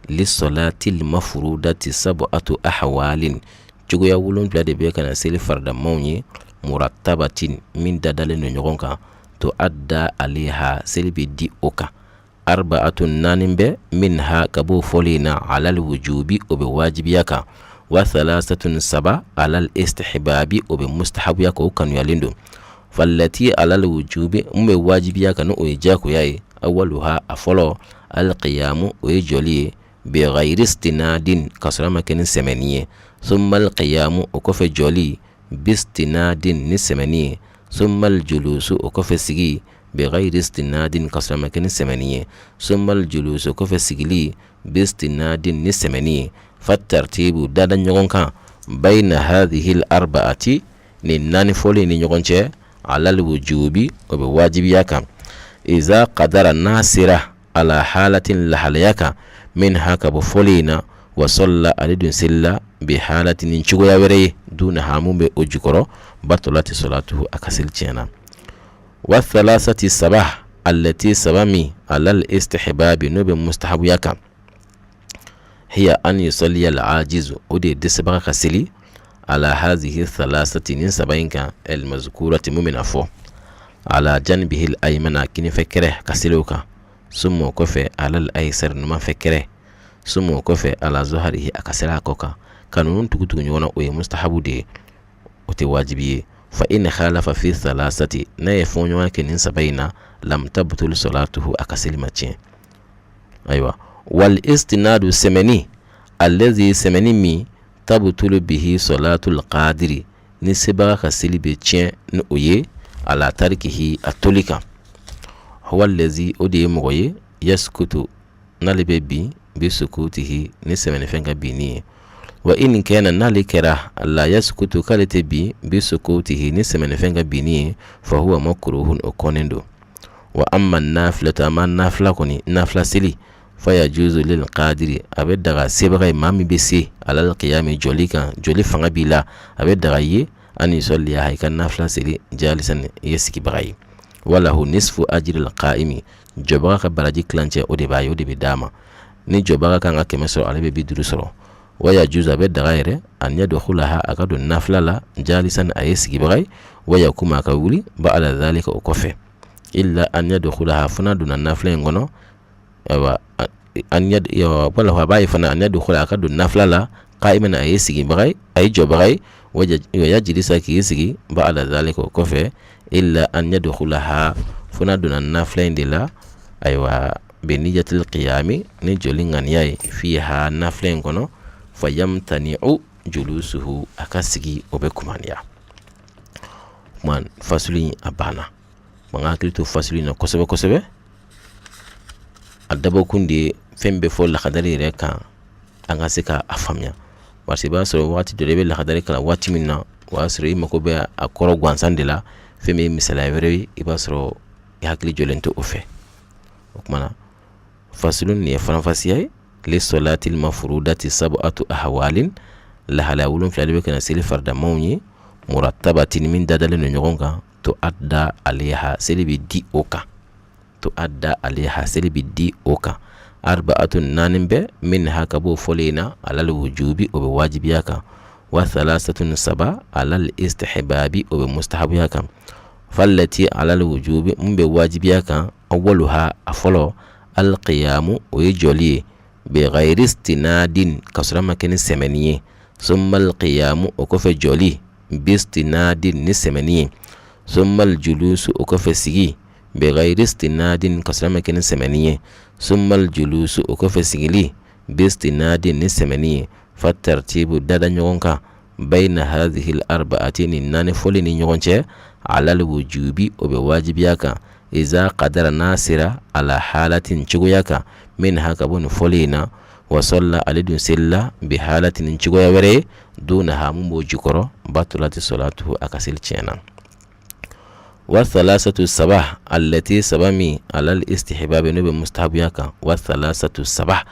S3: lisolatil mafurudati sab'atu ahwalin cogoya 7 de bɛ ka na seli faridamaw ye murattabatin min dadalen don ɲɔgɔn kan tuadda alayha seli bɛ di o kan arba'atun naani bɛ minha ka b'o fɔlen na alal wujubi o bɛ wajibiya kan wa thalasatun saba alal istihbabi o bɛ mustahabuya kan o kanuyalen don fallati alal wujubi mun bɛ wajibiya kan n'o ye diyagoya ye awaluha a fɔlɔ alqiyamu o ye jɔli ye bighayri istinadin ka sɔrɔ a ma kɛ ni sɛmɛni ye summa alqiyamu o kɔfɛ jɔli bistinadin ni sɛmɛni ye summa aljulusu o kɔfɛ sigi Bighayri istinadin, ka sɔrɔ a ma kɛ ni sɛmɛni ye. Summal julusu, kɔfɛ sigili, bistinadin, ni sɛmɛni ye. Fatartibu, dada ɲɔgɔn kan, bayna hadhihi al-arba'ati, nin naani fɔlen ni ɲɔgɔn cɛ, alal wujubi, o bɛ wajibiya kan. Iza qadara, n'a sera, ala halatin, lahalaya kan, minha, ka bɔ fɔlen in na, wa salla, ale dun selila, bi halatin, ni cogoya wɛrɛ ye, dunaha, mun bɛ o jukɔrɔ, batolati solatuhu, a ka seli tiɲɛna. Wa thalasati, saba, allati, saba min, alal istihbabi, n'o bɛ mustahabuya kan, hiya an yusalliya al-ajizu, o de ye dɛsɛbaga ka seli, ala hazihi thalasati, nin saba in kan, almazkurati, mun bɛna fɔ, ala janbihi al-aymana, kinifɛ kɛrɛ ka seli o kan, summa, o kɔfɛ, ala al-aysar, numanfɛ kɛrɛ, summa, o kɔfɛ, ala zuharihi, a ka seli a kɔ kan. Ka ninnu tugu tugu ɲɔgɔn na, o ye mustahabu de ye, o tɛ wajibi ye. Fa in khalafa fi thalasati, n'a ye fɔɲɔgɔnya kɛ nin saba in na, lam tabtul salatuhu, a ka seli ma tiɲɛ. Ayiwa, wal istinadu, sɛmɛni, allazi, sɛmɛni min, tabtulu bihi salatul qadiri, ni sebaga ka seli bɛ tiɲɛ ni o ye, ala tarikihi, a toli kan, huwa allazi, o de ye mɔgɔ ye, yaskutu, n'ale bɛ bin, bi sukutihi, ni sɛmɛnifɛn ka binni ye. Wa in kana, n'ale kɛra, la yaskutu, k'ale tɛ bin, bi sukutihi, ni sɛmɛnifɛn ka binni ye, fa huwa makruhun, o kɔnnen don. Wa amma nafilatu, amma nafila kɔni, nafila seli, fa yajuzu lil qadiri, a bɛ daga sebaga ye, maa min bɛ se, alal qiyami, jɔli kan, jɔli fanga b'i la, a bɛ daga i ye, an yusalliya, i ka nafila seli, jalisan, i ye sigibaga ye. Walahu nisfu ajril qa'imi, jɔbaga ka baraji tilancɛ, o de b'a ye, o de bɛ d'a ma. Ni jɔbaga kan ka 100 sɔrɔ, ale bɛ 50 sɔrɔ. Wa yajuzu, a bɛ daga yɛrɛ, an yadkhulaha, a ka don nafila la, jalisan, a ye sigibaga ye, wa yakuma, a ka wuli, ba'da dhalika, o kɔfɛ, illa an yadkhulaha, fo n'a donna nafila in kɔnɔ. Ayiwa, an wala a b'a ye fana, an yadkhula, a ka don nafila la, qa'iman, a ye sigibaga ye, a ye jɔbaga ye, wa yajlisa, k'i sigi, ba'da dhalika, o kɔfɛ, illa an yadkhulaha, fo n'a donna nafila in de la, ayiwa, bi niyatil qiyami, ni jɔli ŋaniya ye, fiha, nafila in kɔnɔ, fa yamtani'u julusuhu, a ka sigi o bɛ kumaniya. Kuma fasulu in a banna. An ka hakili to fasulu in na kosɛbɛ kosɛbɛ. A dabɔkun de ye fɛn bɛ fɔ lakadari yɛrɛ kan, an ka se ka a faamuya, parce que i b'a sɔrɔ waati dɔ i bɛ lakadari kalan waati min na, o y'a sɔrɔ i mako bɛ a kɔrɔ gansan de la. Fɛn min ye misaliya wɛrɛ ye, i b'a sɔrɔ i hakili jɔlen tɛ o fɛ. O tuma na, fasulu nin ye faranfasiya ye. Li solatil mafurudati sab'atu ahwalin, lahalaya 7 de bɛ ka na seli faridamaw ye, murattabatin, min dadalen don ɲɔgɔn kan, to adda alayha, seli bɛ di o kan, to adda alayha, seli bɛ di o kan, arba'atun, naani bɛ, minha, ka b'o fɔlen in na, alal wujubi, o bɛ wajibiya kan, wa thalasatun, saba, alal istihbabi, o bɛ mustahabuya kan. Fallati alal wujubi, mun bɛ wajibiya kan, awwaluha, a fɔlɔ, alqiyamu, o ye jɔli ye, bi ghayri istinadin, ka sɔrɔ a ma kɛ ni sɛmɛni ye, summa alqiyamu, o kɔfɛ jɔli, bistinadin, ni sɛmɛni ye, summa aljulusu, o kɔfɛ sigi, bi ghayri istinadin, ka sɔrɔ a ma kɛ ni sɛmɛni ye, summa aljulusu, o kɔfɛ sigili, bistinadin, ni sɛmɛni ye. Fa tartibu, dada ɲɔgɔn kan, bayna hadhihi al-arba'ati, ni naani fɔli ni ɲɔgɔn cɛ, alal wujubi, o bɛ wajibiya kan, iza qadara, n'a sera, ala halatin, cogoya kan, minha, ka bɔ nin fɔli in na, wa salla, ale dun selila, bi halatin, cogoya wɛrɛ ye, dunaha, mun b'o jukɔrɔ, batulati salatuhu, a ka seli tiɲɛna. Wa thalasatu, saba, allati, saba min, alal istihbabi, n'o bɛ mustahabuya kan, wa thalasatu, saba,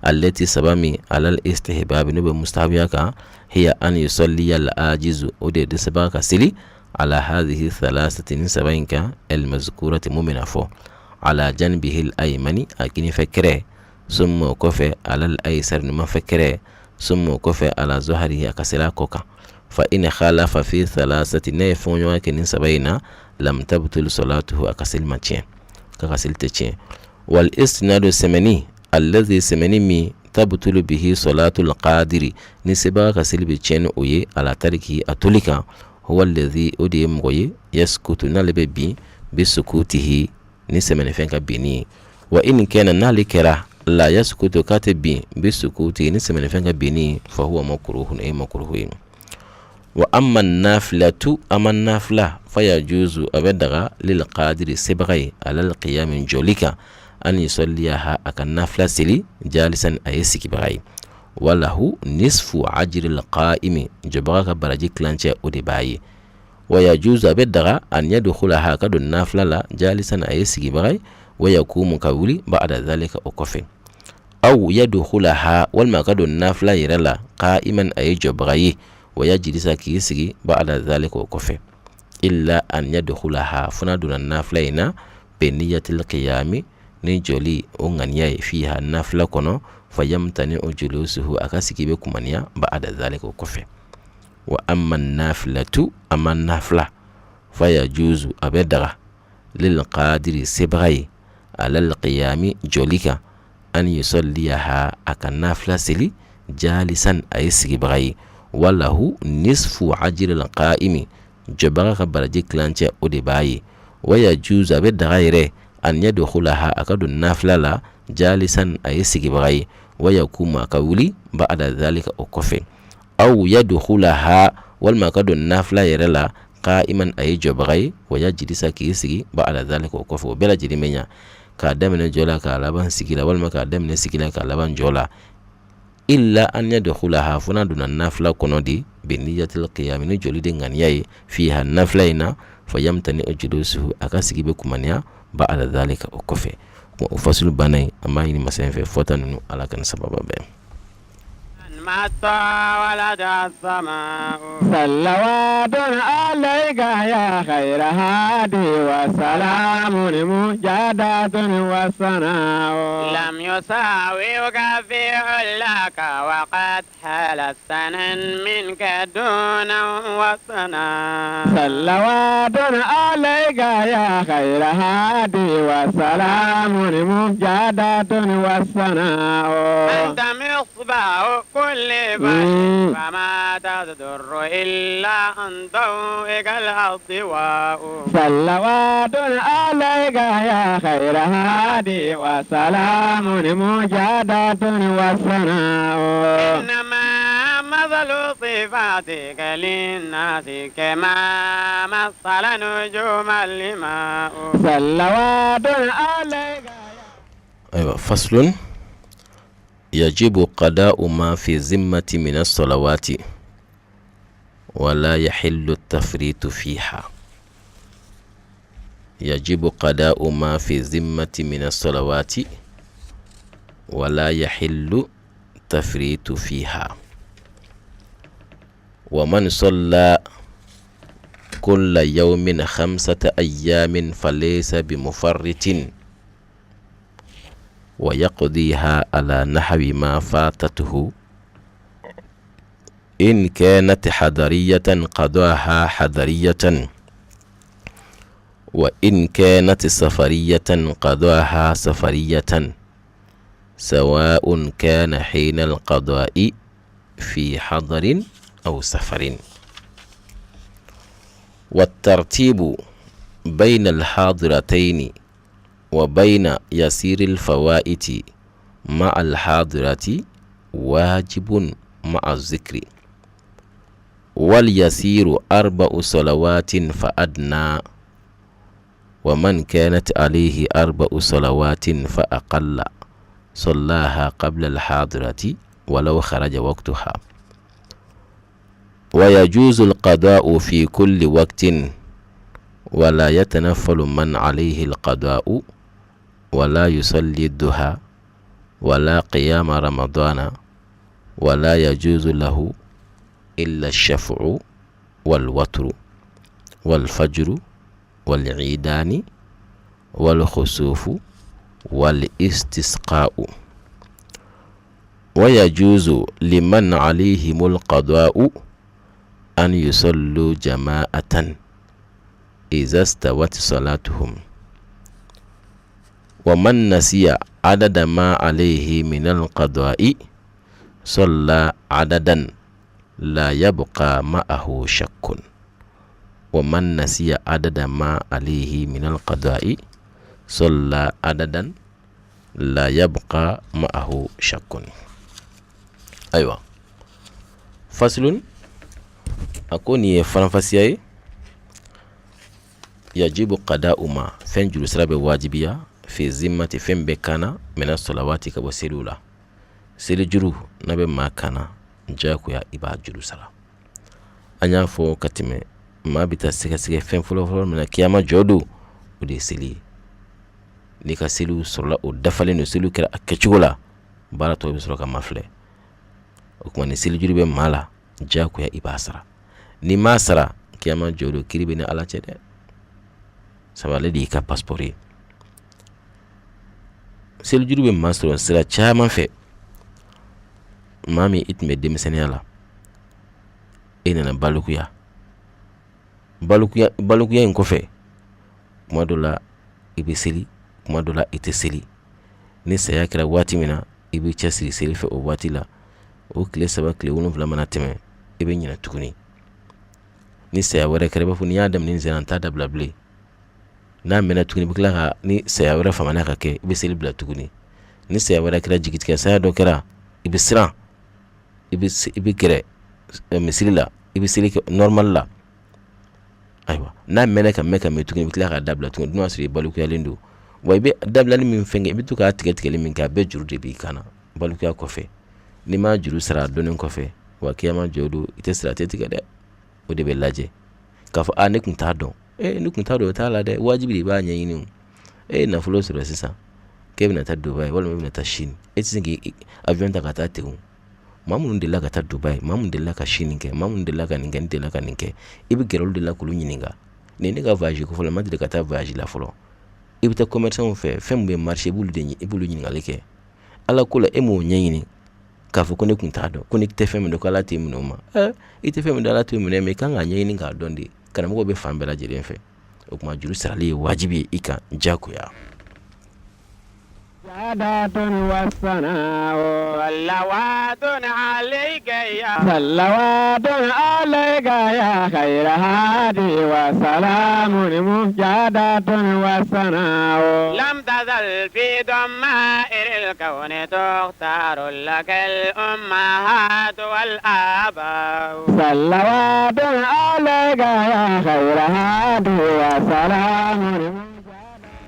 S3: allati, saba min, alal istihbabi, n'o bɛ mustahabuya kan, hiya an yusalliya al ajizu, o de ye dɛsɛbaga ka seli, ala hadhihi thalasati, ni saba in kan, al mazkurati, mun bɛna fɔ, ala janbihi al aymani, a kinifɛ kɛrɛ, summa, o kɔfɛ, alal aysar, numanfɛ kɛrɛ, summa, o kɔfɛ, ala zuharihi, a ka seli a kɔ kan. Fa in khalafa fi thalasati, n'a ye fɔɲɔgɔnya kɛ nin saba in na, lam tabtul salatuhu, a ka seli ma tiɲɛ, k'a ka seli tɛ tiɲɛ. Wal istinadu, sɛmɛni, allazi, sɛmɛni min, tabtulu bihi salatul qadiri, ni sebaga ka seli bɛ tiɲɛ ni o ye, ala tariki, a toli kan, huwa allazi, o de ye mɔgɔ ye, yaskutu, n'ale bɛ bin, bi sukutihi, ni sɛmɛnifɛn ka binni ye. Wa in kana, n'ale kɛra, la yaskutu, k'a tɛ bin, bi sukuti, ni sɛmɛnifɛn ka binni, fa huwa makruhun, e makruhu ye. Wa amma nafilatu, amma nafila, fa yajuzu, a bɛ daga, lil qadiri, sebaga ye, alal qiyami, jɔli kan, an yusalliyaha, a ka nafila seli, jalisan, a ye sigibaga ye. Walahu nisfu ajril qa'imi, jɔbaga ka baraji tilancɛ o de b'a ye. Wa yajuzu, a bɛ daga, an yadkhulaha, ka don nafila la, jalisan, a ye sigibaga ye, wa yakumu, ka wuli, ba'da zalika, o kɔfɛ. Aw yadkhulaha, walima ka don nafila yɛrɛ la, qa'iman, a ye jɔbaga ye, wa yajlisa, k'i sigi, ba'da zalika, o kɔfɛ. Illa an yadkhulaha, fo n'a donna nafila in na, bi niyatil qiyami, ni jɔli o ŋaniya ye, fiha, nafila kɔnɔ, fa yamtani'u julusuhu, a ka sigi bɛ kumaniya, ba'da zalika, o kɔfɛ. Wa amma nafilatu, amma nafila, fa yajuzu, a bɛ daga, lil qadiri, sebaga ye, alal qiyami, jɔli kan, an yusalliyaha, a ka nafila seli, jalisan, a ye sigibaga ye. Walahu nisfu ajril qa'imi, jɔbaga ka baraji tilancɛ o de b'a ye. Wa yajuzu, a bɛ daga yɛrɛ, an yadkhulaha, a ka don nafila la, jalisan, a ye sigibaga ye, wa yakuma, a ka wuli, ba'da zalika, o kɔfɛ. Aw yadkhulaha, walima a ka don nafila yɛrɛ la, qa'iman, a ye jɔbaga ye, wa yajlisa, k'i sigi, ba'da zalika, o kɔfɛ. O bɛɛ lajɛlen bɛ ɲa, k'a daminɛ jɔ la k'a laban sigi la, walima k'a daminɛ sigi la k'a laban jɔ la. Illa an yadkhulaha, fo n'a donna nafila kɔnɔ de, bi niyatil qiyam, ni jɔli de ŋaniya ye, fiha, nafila in na, fa yamtani'u julusuhu, a ka sigi bɛ kumaniya, ba'da zalika, o kɔfɛ. O fasulu banna yen. An b'a ɲini masa in fɛ, fɔta ninnu, Ala ka ni sababa bɛn.
S2: صلوات عليك يا خير هادي وسلام مجادات وسناء
S1: لم يساويك في علاك وقد حال السنا منك دون وسنا
S2: صلوات عليك يا خير هادي وسلام مجادات وسناء
S1: أنت مصباح كل بشر فما تضر إلا عن ضوئك الأضواء
S2: صلوات عليك يا خير هادي وسلام مجادات وسناء
S1: إنما مثل صفاتك للناس كما مثل نجوم الماء
S2: صلوات عليك
S3: Ayiwa, faslun yajibu qada'u ma fi zimmati min as-salawati wala yahillu at-tafritu fiha. Yajibu qada'u ma fi zimmati min as-salawati wala yahillu tafritu fiha. Wa man salla kulla yawmin khamsata ayyamin falaysa bimufarritin wa yaqdiha ala nahwi ma fatathu in kanat hadariyatan qadaha hadariyatan wa in kanat safariyatan qadaha safariyatan sawa'un kana hina alqada'i fi hadarin aw safarin. والترتيب بين الحاضرتين وبين يسير الفوائت مع الحاضرة واجب مع الذكر واليسير أربع صلوات فأدنى ومن كانت عليه أربع صلوات فأقل صلاها قبل الحاضرة ولو خرج وقتها ويجوز القضاء في كل وقت ولا يتنفل من عليه القضاء ولا يصلي الضحى ولا قيام رمضان ولا يجوز له إلا الشفع والوتر والفجر والعيدان والخسوف والاستسقاء ويجوز لمن عليهم القضاء أن يصلوا جماعة إذا استوت صلاتهم ومن نسي عدد ما عليه من القضاء صلى عددا لا يبقى معه شك ومن نسي عدد ما عليه من القضاء صلى عددا لا يبقى معه شك. Ayiwa, faslun. A ko nin ye faranfasiya ye. Yajibu qada'u ma, fɛn jurusara bɛ wajibiya, fi zimmati, fɛn bɛ kan na, mina salawati, ka bɔ seliw la. Seli juru n'a bɛ maa kan na, diyagoya i b'a juru sara. An y'a fɔ ka tɛmɛ, maa bɛ taa sɛgɛsɛgɛ fɛn fɔlɔfɔlɔ min na kiyama jɔ don, o de ye seli ye. N'i ka seliw sɔrɔla, o dafalen don, seliw kɛra a kɛcogo la, baara tɔw bɛ sɔrɔ ka mafilɛ. O tuma ni selijuru bɛ maa la, diyagoya i b'a sara. N'i m'a sara, kiyama jɔ don, kiri b'i ni Ala cɛ dɛ, sabu ale de y'i ka passeport ye. Selijuru bɛ maa sɔrɔ sira caman fɛ. Maa min i tun bɛ denmisɛnninya la, e nana balikuya. Balikuya in kɔfɛ, kuma dɔ la i bɛ seli, kuma dɔ la i tɛ seli. Ni saya kɛra waati min na, i b'i cɛsiri seli fɛ o waati la. O tile 3, tile 7 mana tɛmɛ, i bɛ ɲinɛ tuguni. Ni saya wɛrɛ kɛra, i b'a fɔ n'i y'a daminɛ nin sen, n t'a dabila bilen. N'a mɛnna tuguni, i bɛ tila ka ni saya wɛrɛ famana ka kɛ, i bɛ seli bila tuguni. Ni saya wɛrɛ kɛra, jigitigɛ saya dɔ kɛra, i bɛ siran, i bɛ gɛrɛ misiri la, i bɛ seli kɛ normal la. Ayiwa, n'a mɛnna ka mɛn ka mɛn tuguni, i bɛ tila k'a dabila tuguni. Dun y'a sɔrɔ i balikuyalen don wa, i bɛ dabilali min fɛn kɛ, i bɛ to k'a tigɛ tigɛli min kɛ, a bɛɛ juru de b'i kan na balikuya kɔfɛ. N'i ma juru sara a donnen kɔfɛ, wa kiyama jɔ don, i tɛ sira tɛ tigɛ dɛ. O de bɛ lajɛ k'a fɔ, a ne tun t'a dɔn. Ee, ne tun t'a dɔn, o t'a la dɛ. Wajibi de i b'a ɲɛɲini. O e ye nafolo sɔrɔ sisan k'e bɛna taa Dubayi walima e bɛna taa Chine, e tɛ se k'i avion ta ka taa ten. O maa minnu delila ka taa Dubayi, maa minnu delila ka Chine kɛ, maa minnu delila ka nin kɛ, n delila ka nin kɛ, i bɛ gɛrɛ olu de la k'olu ɲininka. Nin ne ka voyage ko fɔlɔ, ma deli ka taa voyage la fɔlɔ. I bɛ taa commerçant fɛ, fɛn min bɛ marché, i b'olu de i b'olu ɲininkali kɛ. Ala ko la, e m'o ɲɛɲini k'a fɔ ko ne tun t'a dɔn, ko ne tɛ fɛn min dɔn, ko Ala t'i minɛ o ma. I tɛ fɛn min dɔn, Ala t'i minɛ, mais i kan k'a ɲɛɲini k'a dɔn de. Karamɔgɔw bɛ fan bɛɛ lajɛlen fɛ. O tuma juru sarali ye wajibi ye i kan diyagoya.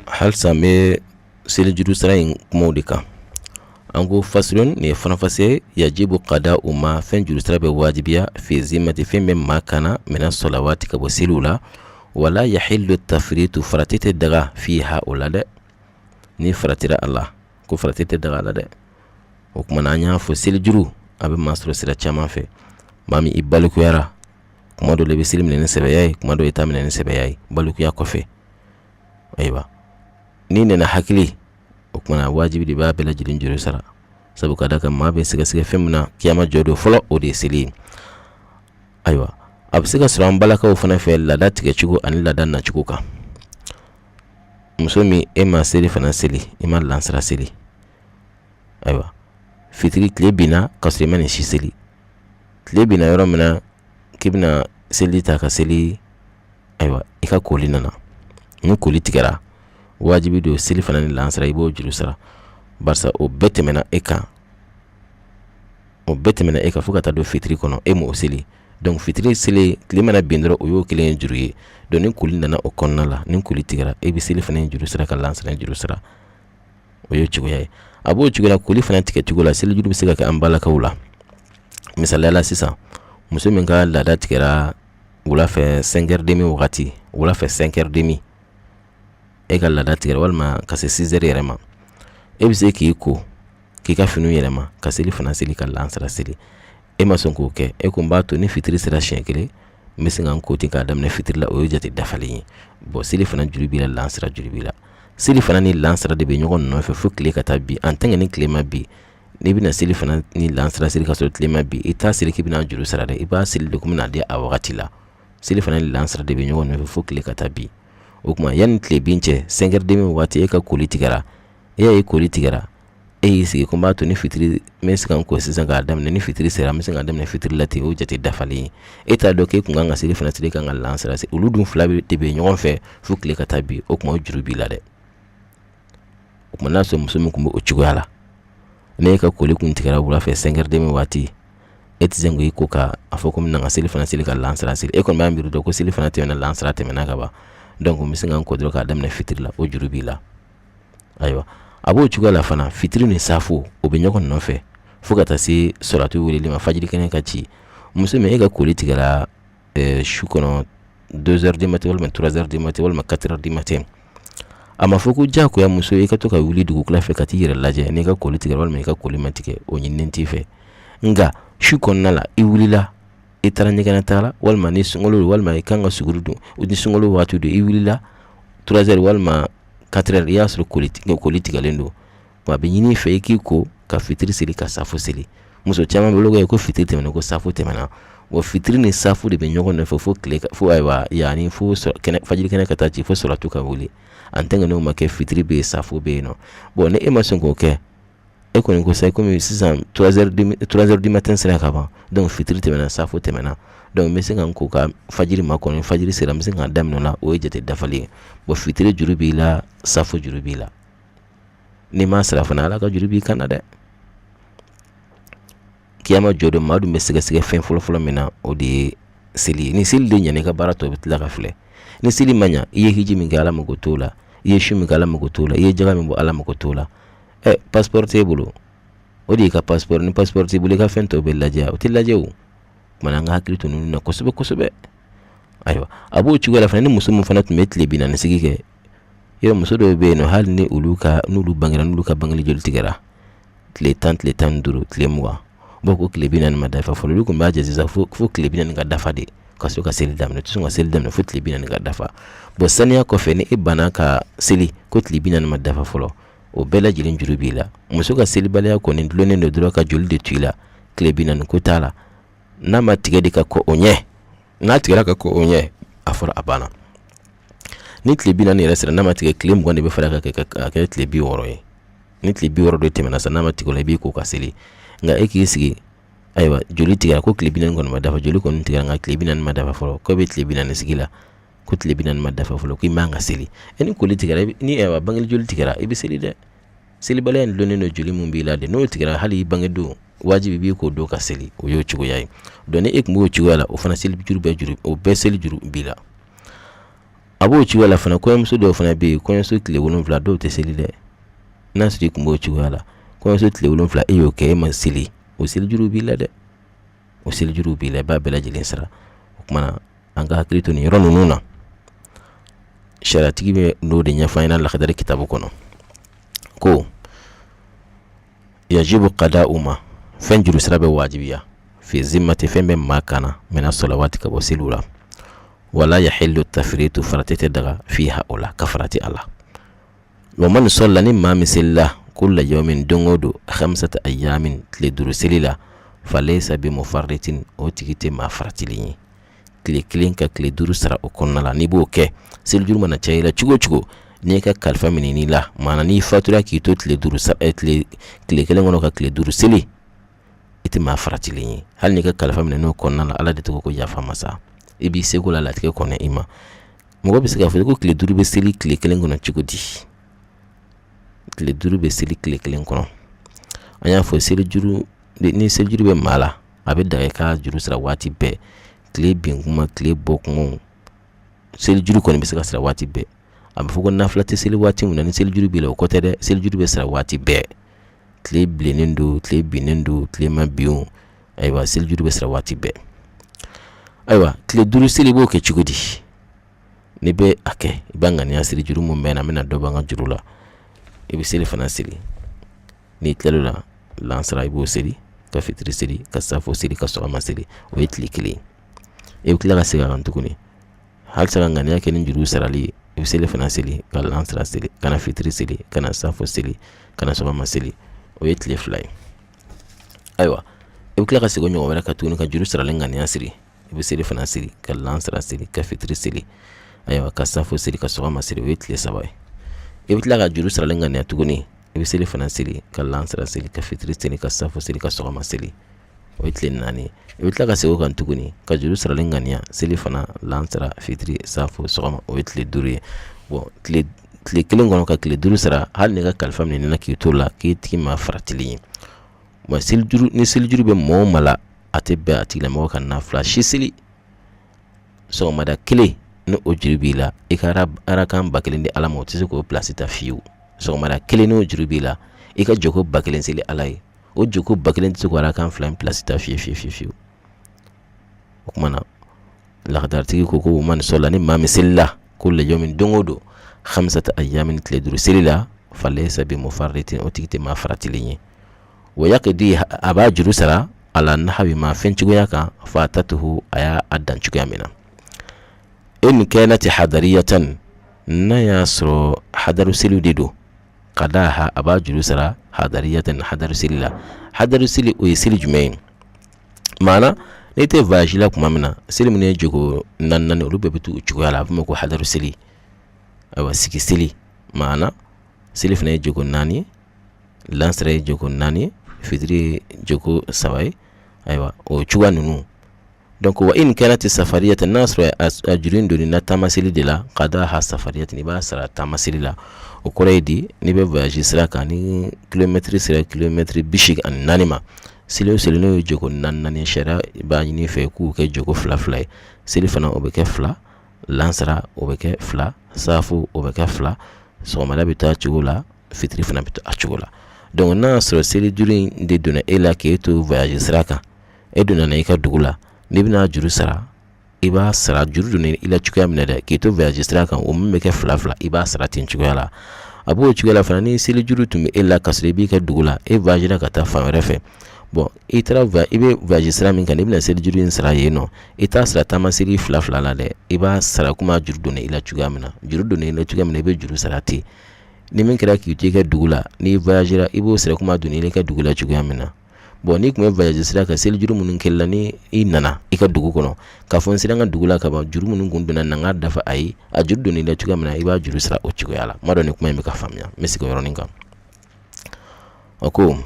S3: Halisa an bɛ selijuru sara in kumaw de kan. An ko fasulun, nin ye faranfasiya. Yajibu qada'u ma, fɛn juru sara bɛ wajibiya, fi zimmati, fɛn bɛ maa kan na, mina salawati, ka bɔ seliw la. Wala yahillu tafritu, farati tɛ daga, fiha, o la dɛ. Ni faratira a la, ko farati tɛ daga a la dɛ. O tuma na, an y'a fɔ, selijuru a bɛ maa sɔrɔ sira caman fɛ. Maa min i balikuyara, kuma dɔ la i bɛ seli minɛ ni sɛbɛya ye, kuma dɔ i t'a minɛ ni sɛbɛya ye balikuya kɔfɛ. Ayiwa, n'i nana hakili, o tuma na wajibi de b'a bɛɛ lajɛlen juru sara, sabu ka da kan maa bɛ sɛgɛsɛgɛ fɛn min na kiyama jɔ don fɔlɔ, o de ye seli ye. Ayiwa, a bɛ se ka sɔrɔ an balakaw fana fɛ laada tigɛcogo ani laada nacogo kan. Muso min e ma seli fana seli, i ma lansara seli, ayiwa, fitiri tile binna ka sɔrɔ i ma nin si seli. Tile binna yɔrɔ min na k'i bɛna seli ta ka seli, ayiwa, i ka koli nana. Ni koli tigɛra, wajibi don seli fana ni lansara, i b'o juru sara, barisa o bɛɛ tɛmɛna e kan, o bɛɛ tɛmɛna e kan fo ka taa don fitiri kɔnɔ, e m'o seli. Donc fitiri seli, tile mana bin dɔrɔn, o y'o kelen ye juru ye. Donc ni koli nana o kɔnɔna la, ni koli tigɛra, e bɛ seli fana juru sara ka lansara juru sara. O y'o cogoya ye. A b'o cogoya la koli fana tigɛcogo la. Selijuru bɛ se ka kɛ an balakaw la. Misaliya la sisan, muso min ka laada tigɛra wula fɛ 5 heures demi wagati, wula fɛ 5 heures demi e ka laada tigɛra, walima ka se 6 heures yɛrɛ ma, e bɛ se k'i ko, k'i ka finiw yɛlɛma, ka seli fana seli, ka lansara seli. E ma sɔn k'o kɛ, e ko n b'a to ni fitiri sera siɲɛ kelen, n bɛ se ka n ko ten k'a daminɛ fitiri la, o ye jate dafalen ye. Bon, seli fana juru b'i la, lansara juru b'i la. Seli fana ni lansara de bɛ ɲɔgɔn nɔfɛ fo tile ka taa bin. En tant que ni tile ma bin, n'i bɛna seli fana ni lansara seli ka sɔrɔ tile ma bin, i t'a seli k'i bɛna juru sara dɛ. I b'a seli de komi n'a di a wagati la. Seli fana ni lansara de bɛ ɲɔgɔn nɔfɛ fo tile ka taa bin. O tuma yanni tile bin cɛ, 5 heures demi waati, e ka koli tigɛra. E y'a ye koli tigɛra, e y'i sigi ko n b'a to ni fitiri, n bɛ se ka n ko sisan k'a daminɛ, ni fitiri sera, n bɛ se k'a daminɛ fitiri la ten, o jate dafalen ye. E t'a dɔn k'e kun kan ka seli fana seli, kan ka lansara seli. Olu dun fila de bɛ ɲɔgɔn fɛ fo tile ka taa bin. O tuma o juru b'i la dɛ. O tuma n'a sɔrɔ muso min tun bɛ o cogoya la, n'e ka koli kun tigɛra wula fɛ 5 heures demi waati, E tɛ se k'i ko ka a fɔ ko n bɛna n ka selifana seli ka lansara seli. E kɔni b'a miiri dɔrɔn ko selifana tɛmɛna, lansara tɛmɛna ka ban, donc n bɛ se ka n ko dɔrɔn k'a daminɛ fitiri la, o juru b'i la. Ayiwa, a b'o cogoya la fana, fitiri ni safo, o bɛ ɲɔgɔn nɔfɛ fo ka taa se sɔlatu weleli ma, fajiri kɛnɛ ka ci. Muso min e ka koli tigɛra su kɔnɔ 2 heures du matin walima 3 heures du matin walima 4 heures du matin, a ma fɔ ko diyagoya muso i ka to ka wuli dugukila fɛ ka t'i yɛrɛ lajɛ n'i ka koli tigɛra walima i ka koli ma tigɛ, o ɲininen t'i fɛ. Nka su kɔnɔna la, i wulila, i taara ɲɛgɛnna la, walima ni sunkalo don, walima i kan ka suguri dun, ni sunkalo waati don, i wulila 3 heures walima 4 heures, i y'a sɔrɔ koli tigɛlen don, a bɛ ɲini i fɛ i k'i ko ka fitiri seli ka safo seli. Muso caman bolo ko fitiri tɛmɛna, ko safo tɛmɛna. Wa fitiri ni safo de bɛ ɲɔgɔn nɔfɛ fo tile fo, ayiwa, yanni fo fajiri kɛnɛ ka taa ci, fo sɔlatu ka wuli. En tant que n'o ma kɛ, fitiri bɛ yen, safo bɛ yen nɔ. Bon, ni e ma sɔn k'o kɛ, e kɔni ko sa komi sisan 3 heures du matin sera ka ban, donc fitiri tɛmɛna, safo tɛmɛna, donc n bɛ se ka n ko ka fajiri makɔnɔ, fajiri sera, n bɛ se k'a daminɛ o la, o ye jate dafalen ye. Bon, fitiri juru b'i la, safo juru b'i la. N'i m'a sara fana, Ala ka juru b'i kan na dɛ. Kiyama jɔ don, maa dun bɛ sɛgɛsɛgɛ fɛn fɔlɔfɔlɔ min na, o de ye seli ye. Ni seli de ɲɛna, i ka baara tɔ bɛ tila ka filɛ. Ni seli ma ɲa, i ye hiji min kɛ, Ala mago t'o la. I ye sun min kɛ, Ala mago t'o la. I ye jaga min bɔ, Ala mago t'o la. Ɛ, passeport t'e bolo, o de y'i ka passeport. Ni passeport t'i bolo, i ka fɛn tɔw bɛ lajɛ, o tɛ lajɛ. O tuma, an ka hakili to ninnu na kosɛbɛ kosɛbɛ. Ayiwa, a b'o cogoya la fana, ni muso min fana tun bɛ tile 40 sigi kɛ, yɔrɔ muso dɔw bɛ yen nɔ, hali ni olu ka n'olu bangera, n'olu ka bangeli joli tigɛra tile 10, tile 15, tile 20, bon, ko tile 40 ma dafa fɔlɔ, olu tun b'a jate sisan fo tile 40 ka dafa de ka sɔrɔ ka seli daminɛ. Tɛ sɔn ka seli daminɛ fo tile 40 ka dafa. Bon, saniya kɔfɛ, ni e banna ka seli ko tile 40 ma dafa fɔlɔ, o bɛɛ lajɛlen juru b'i la. Muso ka selibaliya kɔni dulonnen don dɔrɔn ka joli de to i la, tile 40 ko t'a la. N'a ma tigɛ de ka kɔn o ɲɛ, n'a tigɛra ka kɔn o ɲɛ, a fɔra a banna. Ni tile 40 yɛrɛ sera, n'a ma tigɛ, tile 20 de bɛ fara ka kɛ tile 60 ye. Ni tile 60 de tɛmɛna sa, n'a ma tigɛ o la, i b'i ko ka seli. Nka e k'i sigi, ayiwa, joli tigɛra ko tile 40 kɔni ma dafa, joli kɔni tigɛra nka tile 40 ma dafa fɔlɔ, ko bɛ tile 40 sigi la, ko tile 40 ma dafa fɔlɔ, ko i man ka seli. E ni koli tigɛra, ni ayiwa bangeli joli tigɛra, i bɛ seli dɛ. Selibaliya in dulonnen don joli min b'i la de, n'o tigɛra, hali i bange don, wajibi b'i k'o don ka seli. O y'o cogoya ye. Donc ni e tun b'o cogoya la, o fana seli juru bɛɛ juru, o bɛɛ seli juru b'i la. A b'o cogoya la fana, kɔɲɔmuso dɔw fana bɛ yen, kɔɲɔso tile 7, dɔw tɛ seli dɛ. N'a sɔrɔ i tun b'o cogoya la, kɔɲɔso tile 7, e y'o kɛ, e ma seli, o seli juru b'i la dɛ, o seli juru b'i la, i b'a bɛɛ lajɛlen sara. O tuma na, an ka hakili to nin yɔrɔ ninnu na. Sariyatigi bɛ n'o de ɲɛfɔ an ɲɛna Lakadari kitabu kɔnɔ ko yajibu qada'u ma, fɛn juru sara bɛ wajibiya, fi zimmati, fɛn bɛ maa kan na, mina salawati, ka bɔ seliw la. Wala yahillu tafritu, farati tɛ daga, fiha, o la, ka farati a la. Wa man salla, ni maa min selila, kulla yawmin, don o don, khamsata ayamin, tile 5 seli la, falaysa bi mufarritin, o tigi tɛ maa faratilen ye. Tile kelen ka tile 5 sara o kɔnɔna la, n'i b'o kɛ, selijuru mana caya i la cogo o cogo, n'i ka kalifa minɛ i la, maana n'i fatura k'i to tile 5, tile kelen kɔnɔ ka tile 5 seli, i tɛ maa faratilen ye. Hali n'i ka kalifa minɛ n'o kɔnɔna la, Ala de tɔgɔ ko yafa masa, i b'i seko la, latigɛ kɔnɔ i ma. Mɔgɔ bɛ se k'a fɔ ko tile 5 bɛ seli tile kelen kɔnɔ cogo di? Tile 5 bɛ seli tile kelen kɔnɔ. An y'a fɔ, selijuru, ni selijuru bɛ maa la, a bɛ daga i ka juru sara waati bɛɛ, tile bin kuma, tile bɔ kuma, selijuru kɔni bɛ se ka sara waati bɛɛ. A bɛ fɔ ko nafila tɛ seli waati min na ni selijuru b'i la, o kɔ tɛ dɛ. Selijuru bɛ sara waati bɛɛ, tile bilennen don, tile binnen don, tile ma bin o, ayiwa, selijuru bɛ sara waati bɛɛ. Ayiwa, tile 5 seli, b'o kɛ cogo di? N'i bɛ a kɛ, i b'a ŋaniya siri, juru min bɛ n na, n bɛna dɔ bɔ n ka juru la. I bɛ seli fana seli. N'i tilal'o la, lansara i b'o seli, ka fitiri seli, ka safo seli, ka sɔgɔma seli, o ye tile kelen ye. I bɛ tila ka segin a kan tuguni, halisa ka ŋaniya kɛ ni juru sarali ye. I bɛ seli fana seli, ka lansara seli, ka na fitiri seli, ka na safo seli, ka na sɔgɔma seli, o ye tile 2 ye. Ayiwa, i bɛ tila ka segin ɲɔgɔn wɛrɛ kan tuguni, ka juru saralen ŋaniya siri. I bɛ seli fana seli, ka lansara seli, ka fitiri seli, ayiwa, ka safo seli, ka sɔgɔma seli, o ye tile 3 ye. I bɛ tila ka juru saralen ŋaniya tuguni. I bɛ seli fana seli, ka lansara seli, ka fitiri seli, ka safo seli, ka sɔgɔma seli, o ye tile 4 ye. I bɛ tila ka segin o kan tuguni, ka juru saralen ŋaniya, seli fana, lansara, fitiri, safo, sɔgɔma, o ye tile 5 ye. Bon, tile kelen kɔnɔ ka tile 5 sara, hali n'i ka kalifa minɛ na k'i to la, k'i tigi maa faratilen ye. Wa selijuru, ni selijuru bɛ mɔgɔ o maa la, A tɛ bɛn a tigilamɔgɔ ka nafila si seli. Sɔgɔmada kelen ni o juru b'i la, i ka arakan 1000 di Ala ma, o tɛ se k'o pilasi ta fiyewu. Sɔgɔmada kelen n'o juru b'i la, i ka jɔko 1000 seli Ala ye, o jɔko 1000 tɛ se k'o arakan fila in pilasi ta fiye fiye fiye fiyewu. O tuma na lakadaritigi ko ko man sɔla, ni maa min selila kulla yawmin don o don hamsata ayamin tile 5 seli la, falaysa bi mufarritin, o tigi tɛ maa faratilen ye. Wa yaqdi, a b'a juru sara ala nahawi ma fɛn cogoya kan fatatuhu, a y'a dan cogoya min na. In kanat hadariyatan, n'a y'a sɔrɔ hadaru seliw de don, qadaha, a b'a juru sara hadariyatan hadaru seli la. Hadaru seli, o ye seli jumɛn ye? Maana n'i tɛ voyage la tuma min na, seli minnu ye jɔko naani naani, olu bɛɛ bɛ to o cogoya la. A bɛ f'o ma ko hadaru seli. Ayiwa, sigi seli, maana seli fana ye jɔko 4 ye, lansara ye jɔko 4 ye, fitiri ye jɔko 3 ye. Ayiwa, o cogoya ninnu. Donc wa in kanat safariyatan, n'a sɔrɔ a juru in donna taama seli de la, qadaha safariyatan, i b'a sara taama seli la. O kɔrɔ ye di? N'i bɛ voyage sira kan, ni kilomɛtiri sera kilomɛtiri 84 ma, seli o seli n'o ye jɔko naani naani, sariya b'a ɲini fɛ k'u kɛ jɔko fila fila ye. Seli fana o bɛ kɛ 2, lansara o bɛ kɛ 2, safo o bɛ kɛ 2, sɔgɔmada bɛ taa cogo la, fitiri fana bɛ to a cogo la. Donc n'a y'a sɔrɔ seli duuru in de donna e la k'e to voyage sira kan, e donna i ka dugu la, n'i bɛna juru sara, i b'a sara juru donna i la cogoya min na dɛ, k'i to voyage sira kan, o min bɛ kɛ fila fila, i b'a sara ten cogoya la. A b'o cogoya la fana, ni seli juru tun bɛ e la ka sɔrɔ i b'i ka dugu la, e voyagera ka taa fan wɛrɛ fɛ, bon, i taara, i bɛ voyage sira min kan, i bɛna seli juru in sara yen nɔ, i t'a sara taama seli fila fila la dɛ, i b'a sara komi a juru donna i la cogoya min na. Juru donna i la cogoya min na, i bɛ juru sara ten. Ni min kɛra k'i to i ka dugu la, n'i voyagera, i b'o sara komi a donna i ka dugu la cogoya min na. Bon, n'i tun bɛ voyage sira kan, seli juru minnu kɛla, ni i nana i ka dugu kɔnɔ k'a fɔ n sera n ka dugu la ka ban, juru minnu kun donna na, n k'a dafa, ayi, a juru donna i la cogoya min na, i b'a juru sara o cogoya la. N m'a dɔn ni kuma in bɛ ka faamuya. N bɛ segin o yɔrɔnin kan. O ko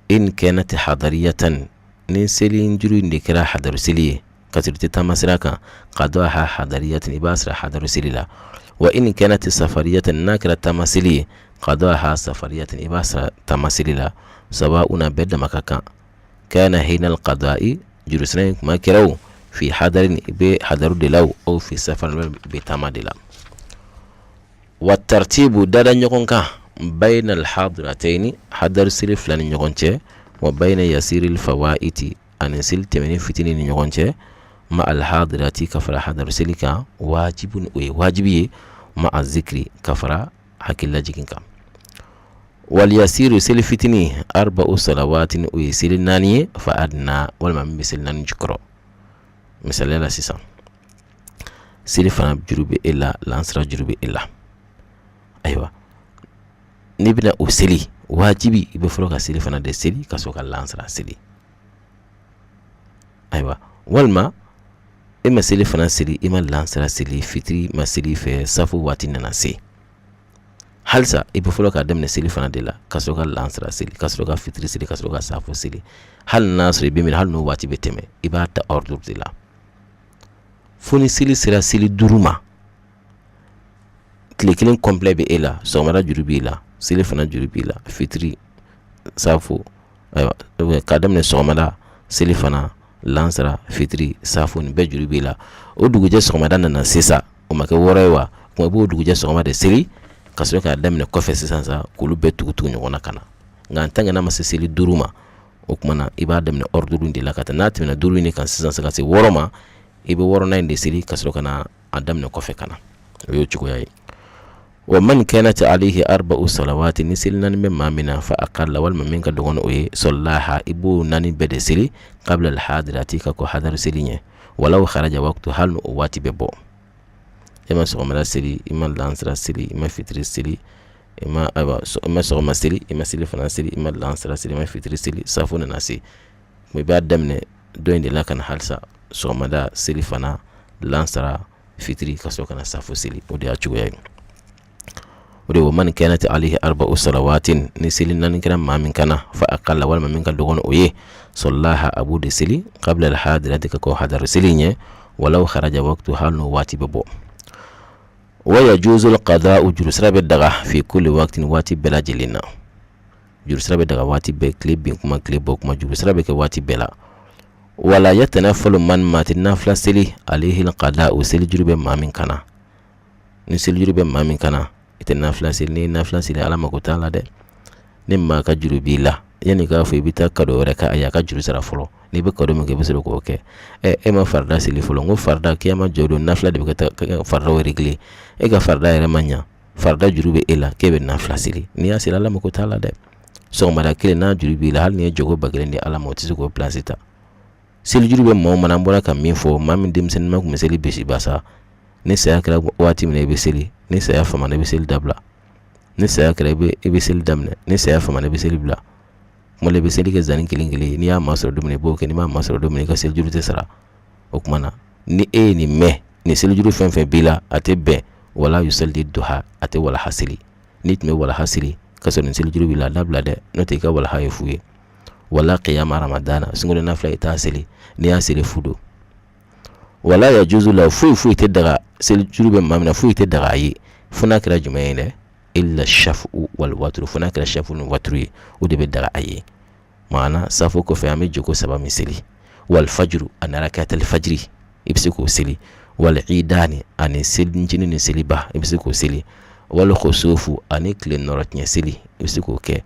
S3: in kanat hadariyatan, ni seli juru in de kɛra hadaru seli ye ka sɔrɔ i tɛ taama sira kan, qadaha hadariyatan, i b'a sara hadaru seli la. Wa in kanat safariyatan, n'a kɛra taama seli ye, qadaha safariyatan, i b'a sara taama seli la. Sawa'un, a bɛɛ dama ka kan, kana hinal qada'i, jurusara in kuma kɛra o, fi hadarin, i bɛ hadaru de la o, aw fi safarin, i bɛ taama de la. Wa tartibu, dada ɲɔgɔn kan, bayna alhadirataini, hadaru seli fila ni ɲɔgɔn cɛ, wa bayna yasiril fawaiti, ani seli tɛmɛnen fitinin ni ɲɔgɔn cɛ, ma alhadirati, ka fara hadaru seli kan, wajibun, o ye wajibi ye, ma azikiri, ka fara hakililajigin kan. Wal yasiru, seli fitinin, arba'u salawatin, o ye seli 4 ye, fa adna, walima min bɛ seli 4 jukɔrɔ. Misaliya la sisan, seli fana juru bɛ e la, lansara juru bɛ e la. Ayiwa, n'i bɛna o seli, wajibi i bɛ fɔlɔ ka seli fana de seli ka sɔrɔ ka lansara seli. Ayiwa, walima e ma seli fana seli, i ma lansara seli, fitiri ma seli fɛ, safo waati nana se, halisa i bɛ fɔlɔ k'a daminɛ seli fana de la ka sɔrɔ ka lansara seli, ka sɔrɔ ka fitiri seli, ka sɔrɔ ka safo seli. Hali n'a sɔrɔ i bɛ minɛ, hali n'o waati bɛ tɛmɛ, i b'a ta ordre de la fo ni seli sera seli 5 ma. Tile kelen complet bɛ e la, sɔgɔmada juru b'i la, seli fana juru b'i la, fitiri, safo. Ayiwa, k'a daminɛ sɔgɔmada, seli fana, lansara, fitiri, safo, nin bɛɛ juru b'i la. O dugujɛ sɔgɔmada nana sisan, o ma kɛ 6 ye wa? Kuma i b'o dugujɛ sɔgɔma de seli ka sɔrɔ k'a daminɛ kɔfɛ sisan sa k'olu bɛɛ tugu tugu ɲɔgɔn na ka na. Nka en tant que n'a ma se seli 5 ma, o tuma na i b'a daminɛ ordre de la ka taa. N'a tɛmɛna 5 in kan sisan ka se 6 ma, i bɛ 6nan in de seli ka sɔrɔ ka na a daminɛ kɔfɛ ka na. O y'o cogoya ye. Wa man kanat alayhi arba'u salawati, ni seli 4 bɛ maa min na, fa aqalla, walima min ka dɔgɔn o ye, sallaha, i b'o 4 bɛɛ de seli qabla alhadirati, ka kɔn hadaru seli ɲɛ, walaw kharaja waqtu, hali o waati bɛ bɔ. E ma sɔgɔmada seli, i ma lansara seli, i ma fitiri seli, i ma, ayiwa, i ma sɔgɔma seli, i ma seli fana seli, i ma lansara seli, i ma fitiri seli, safo nana se, i b'a daminɛ dɔ in de la ka na halisa sɔgɔmada, seli fana, lansara, fitiri, ka sɔrɔ ka na safo seli. O de y'a cogoya ye. O de wa man kanat alayhi arba'u salawatin, ni seli 4 kɛra maa min kana, fa aqalla, walima min ka dɔgɔn o ye, sallaha, a b'o de seli qabla alhadirati, ka kɔn hadaru seli ɲɛ, walaw kharaja waqtu, hali n'o waati bɛ bɔ. Wa yajuzu alqada'u, jurusara bɛ daga, fi kulli waqtin, waati bɛɛ lajɛlen na. Jurusara bɛ daga waati bɛɛ, tile bin kuma, tile bɔ kuma, jurusara bɛ kɛ waati bɛɛ la. Wala yatanafalu man, maa tɛ nafila seli, alehil qada'u, selijuru bɛ maa min kan na. Ni selijuru bɛ maa min kan na, i tɛ nafila seli. N'i ye nafila seli, Ala mako t'a la dɛ. Ni maa ka juru b'i la, yanni k'a fɔ i bɛ taa kado wɛrɛ kɛ a ye, a ka juru sara fɔlɔ. N'i bɛ kado min kɛ, i bɛ sɔrɔ k'o kɛ. Ɛ, e ma farida seli fɔlɔ. N ko farida, kiyama jɔ don, nafila de bɛ ka taa faridaw réglé. E ka farida yɛrɛ ma ɲa, farida juru bɛ e la, k'e bɛ nafila seli. N'i y'a seli, Ala mako t'a la dɛ. Sɔgɔmada kelen n'a juru b'i la, hali n'i ye jɔgo 1000 di Ala ma, o tɛ se k'o place ta. Selijuru bɛ maa o maa na, an bɔra ka min fɔ, maa min denmisɛnninma tun bɛ seli besiba sa, ni saya kɛra waati min na, i bɛ seli. Ni saya famana, i bɛ seli dabila. Ni saya kɛra, i bɛ seli daminɛ. Ni saya famana, i bɛ seli bila. Kuma la, i bɛ seli kɛ zanni kelen kelen. N'i y'a masɔrɔ don min, i b'o kɛ. N'i m'a masɔrɔ don min, i ka selijuru tɛ sara. O tuma na, ni e ye nin mɛn, nin selijuru fɛn fɛn b'i la, a tɛ bɛn. Wala yusalli duha, a tɛ walaha seli. N'i tun bɛ walaha seli ka sɔrɔ nin selijuru b'i la, a dabila dɛ, n'o tɛ i ka walaha ye fu ye. Wala qiyama ramadana, sunkalo nafila i t'a seli. N'i y'a seli, fu don. Wala yajuzu lahu, foyi foyi tɛ daga. Selijuru bɛ maa min na, foyi tɛ daga a ye, fo n'a kɛra jumɛn ye dɛ? Illa shafu wal watru, fo n'a kɛra shafu ni watru ye, o de bɛ daga a ye. Maana safo kɔfɛ, an bɛ jɔko saba min seli, wal fajru, ani rakatali fajiri, i bɛ se k'o seli. Wal idani, ani selincinin ni seliba, i bɛ se k'o seli. Wal khusufu, ani tile nɔrɔ tiɲɛ seli, i bɛ se k'o kɛ.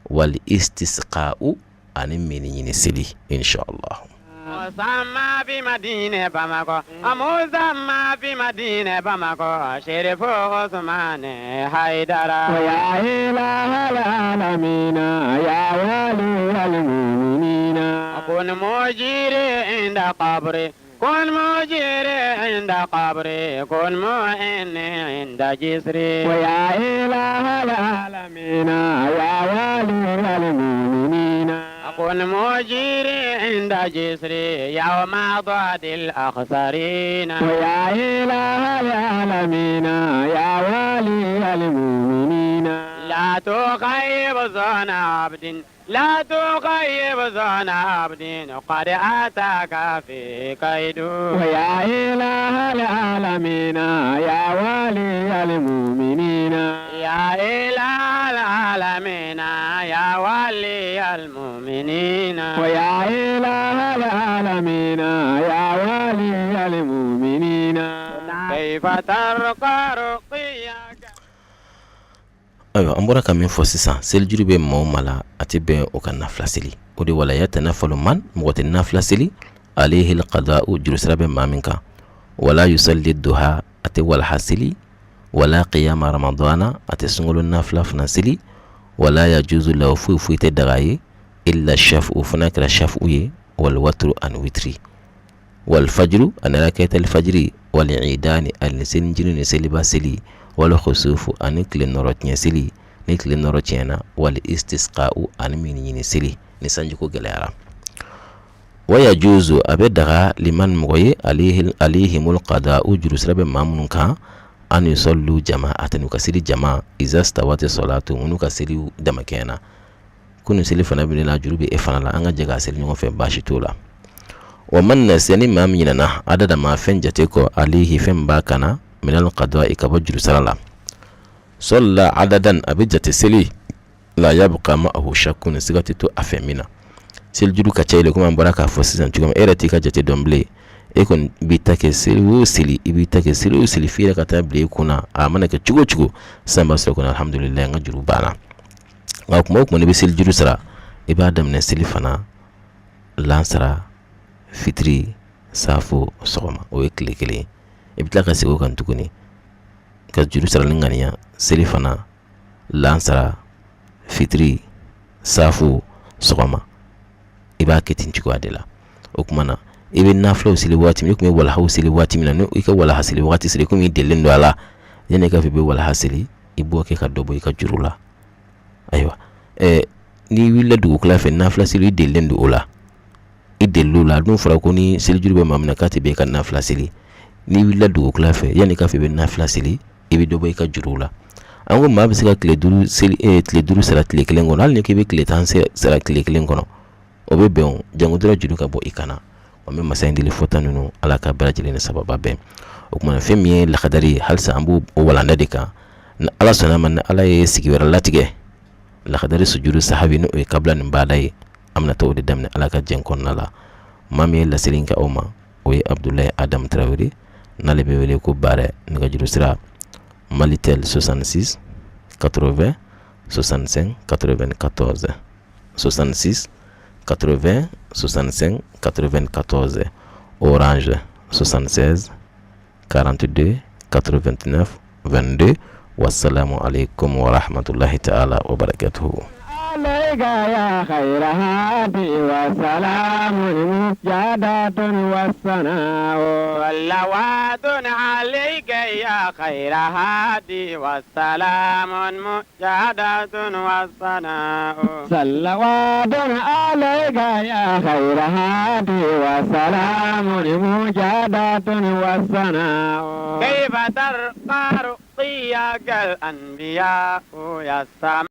S3: Wal istisqa'u, ani minni ɲini seli, inshallah.
S1: Sama bi Madinɛ Bamakɔ, Musa bi Madinɛ Bamakɔ, Serifo Usumane Hayidara.
S2: Ya ilahal alamina ya waliyal mu'minina.
S1: Kun mujiri inda qabri, kun mujiri inda qabri, kun mu'inni inda jisri.
S2: Ya ilahal alamina ya waliyal mu'minina.
S1: Kun mujiri inda jisri yawma dadil akhsarina.
S2: Ya ilahal alamina ya waliyal mu'minina.
S1: La tukhayyib zana abdin, la tukhayyib zana abdin qad ataka fi kaidu.
S2: Ya ilahal alamina ya waliyal mu'minina.
S1: Ya ilahal alamina ya waliyal mu'minina.
S2: Ya ilahal alamina ya waliyal mu'minina.
S1: Kayfa tarqa ruqiyaka.
S3: Ayiwa, an bɔra ka min fɔ sisan, selijuru bɛ maa o maa la, a tɛ bɛn o ka nafila seli. O de wala yatanafalu man, mɔgɔ tɛ nafila seli, alehil qada'u, jurusara bɛ maa min kan. Wala yusalli duha, a tɛ walaha seli. Wala qiyama ramadana, a tɛ sunkalo nafila fana seli. Wala yajuzu lahu, foyi foyi tɛ daga ye, illa shafu, fo n'a kɛra shafu ye, wal watru, ani witiri, wal fajru, ani rakatali fajiri, wal idani, ani selincinin ni seliba seli, wal khusufu, ani tile nɔrɔ tiɲɛ seli ni tile nɔrɔ tiɲɛna, wal istisqa'u, ani minni ɲini seli ni sanjiko gɛlɛyara. Wa yajuzu, a bɛ daga, liman, mɔgɔ ye, alehimul qada'u, jurusara bɛ maa minnu kan, an yusallu jama'atan, u ka seli jama, iza stawati salatu, minnu ka seli damakɛɲɛna. Ko nin seli fana bɛ ne la, juru bɛ e fana la, an ka jɛ k'a seli ɲɔgɔn fɛ, baasi t'o la. Wa man nasiya, ni maa min ɲinɛna, adada ma, fɛn jate kɔ, alehi, fɛn b'a kan na, minal qada'i, ka bɔ jurusara la, salla adadan, a bɛ jate seli, la yabqa ma'ahu shakkun, siga tɛ to a fɛ min na. Selijuru ka ca i la, komi an bɔra k'a fɔ sisan cogo min, e yɛrɛ t'i ka jate dɔn bilen. E kɔni b'i ta kɛ seli o seli, i b'i ta kɛ seli o seli, f'i yɛrɛ ka taa bila i kunna, a mana kɛ cogo o cogo, sisan b'a sɔrɔ kɔni, alhamdulilayi, n ka juru banna. Nka kuma o kuma n'i bɛ selijuru sara, i b'a daminɛ seli fana, lansara, fitiri, safo, sɔgɔma, o ye tile kelen. I bɛ tila ka segin o kan tuguni ka juru sarali ŋaniya, seli fana, lansara, fitiri, safo, sɔgɔma, i b'a kɛ ten cogoya de la. O tuma na, i bɛ nafilaw seli waati min, i tun bɛ walahaw seli waati min na, ni i ka walaha seli waati sera, komi i delilen don a la, yanni i k'a fɔ i bɛ walaha seli, i b'o kɛ ka dɔ bɔ i ka juru la. Ayiwa, n'i wulila dugukila fɛ, nafila seli, i delilen don o la, i delil'o la. A dun fɔra ko ni selijuru bɛ maa min na, k'a tɛ bɛn i ka nafila seli. N'i wulila dugukila fɛ, yanni i k'a fɔ i bɛ nafila seli, i bɛ dɔ bɔ i ka juru la. An ko maa bɛ se ka tile duuru seli, tile 5 sara tile kelen kɔnɔ. Hali ni k'i bɛ tile 10 sara tile kelen kɔnɔ, o bɛ bɛn o, jango dɔrɔn juru ka bɔ i kan na. An bɛ masa in deli, fɔta ninnu, Ala ka bɛɛ lajɛlen ni sababa bɛn. O tuma na, fɛn min ye lakadari ye, halisa an b'o o walanda de kan. Ni Ala sɔnna ma, ni Ala ye sigi wɛrɛ latigɛ. Lakadari sujudu sahawi, ni o ye kabila ni baada ye, an bɛna taa o de daminɛ Ala ka jɛn kɔnɔna la. Maa min ye laseli kɛ aw ma, o ye Abudulayi Adamu Tarawele, n'ale bɛ wele ko Baarɛ. Nɛgɛjuru sira: Malitel 66 80 65 94, 66 80 65 94, Orange 76 42 89 22. Wassalamu alaikum warahmatullahi ta'ala wabarakatuhu.
S2: عليك يا خير هادي وسلام مجادة والثناء.
S1: صلوات عليك يا خير هادي والسلام مجادة والثناء.
S2: صلوات عليك يا خير هادي وسلام مجادة والثناء.
S1: كيف ترقى رقيك الأنبياء يا السماء؟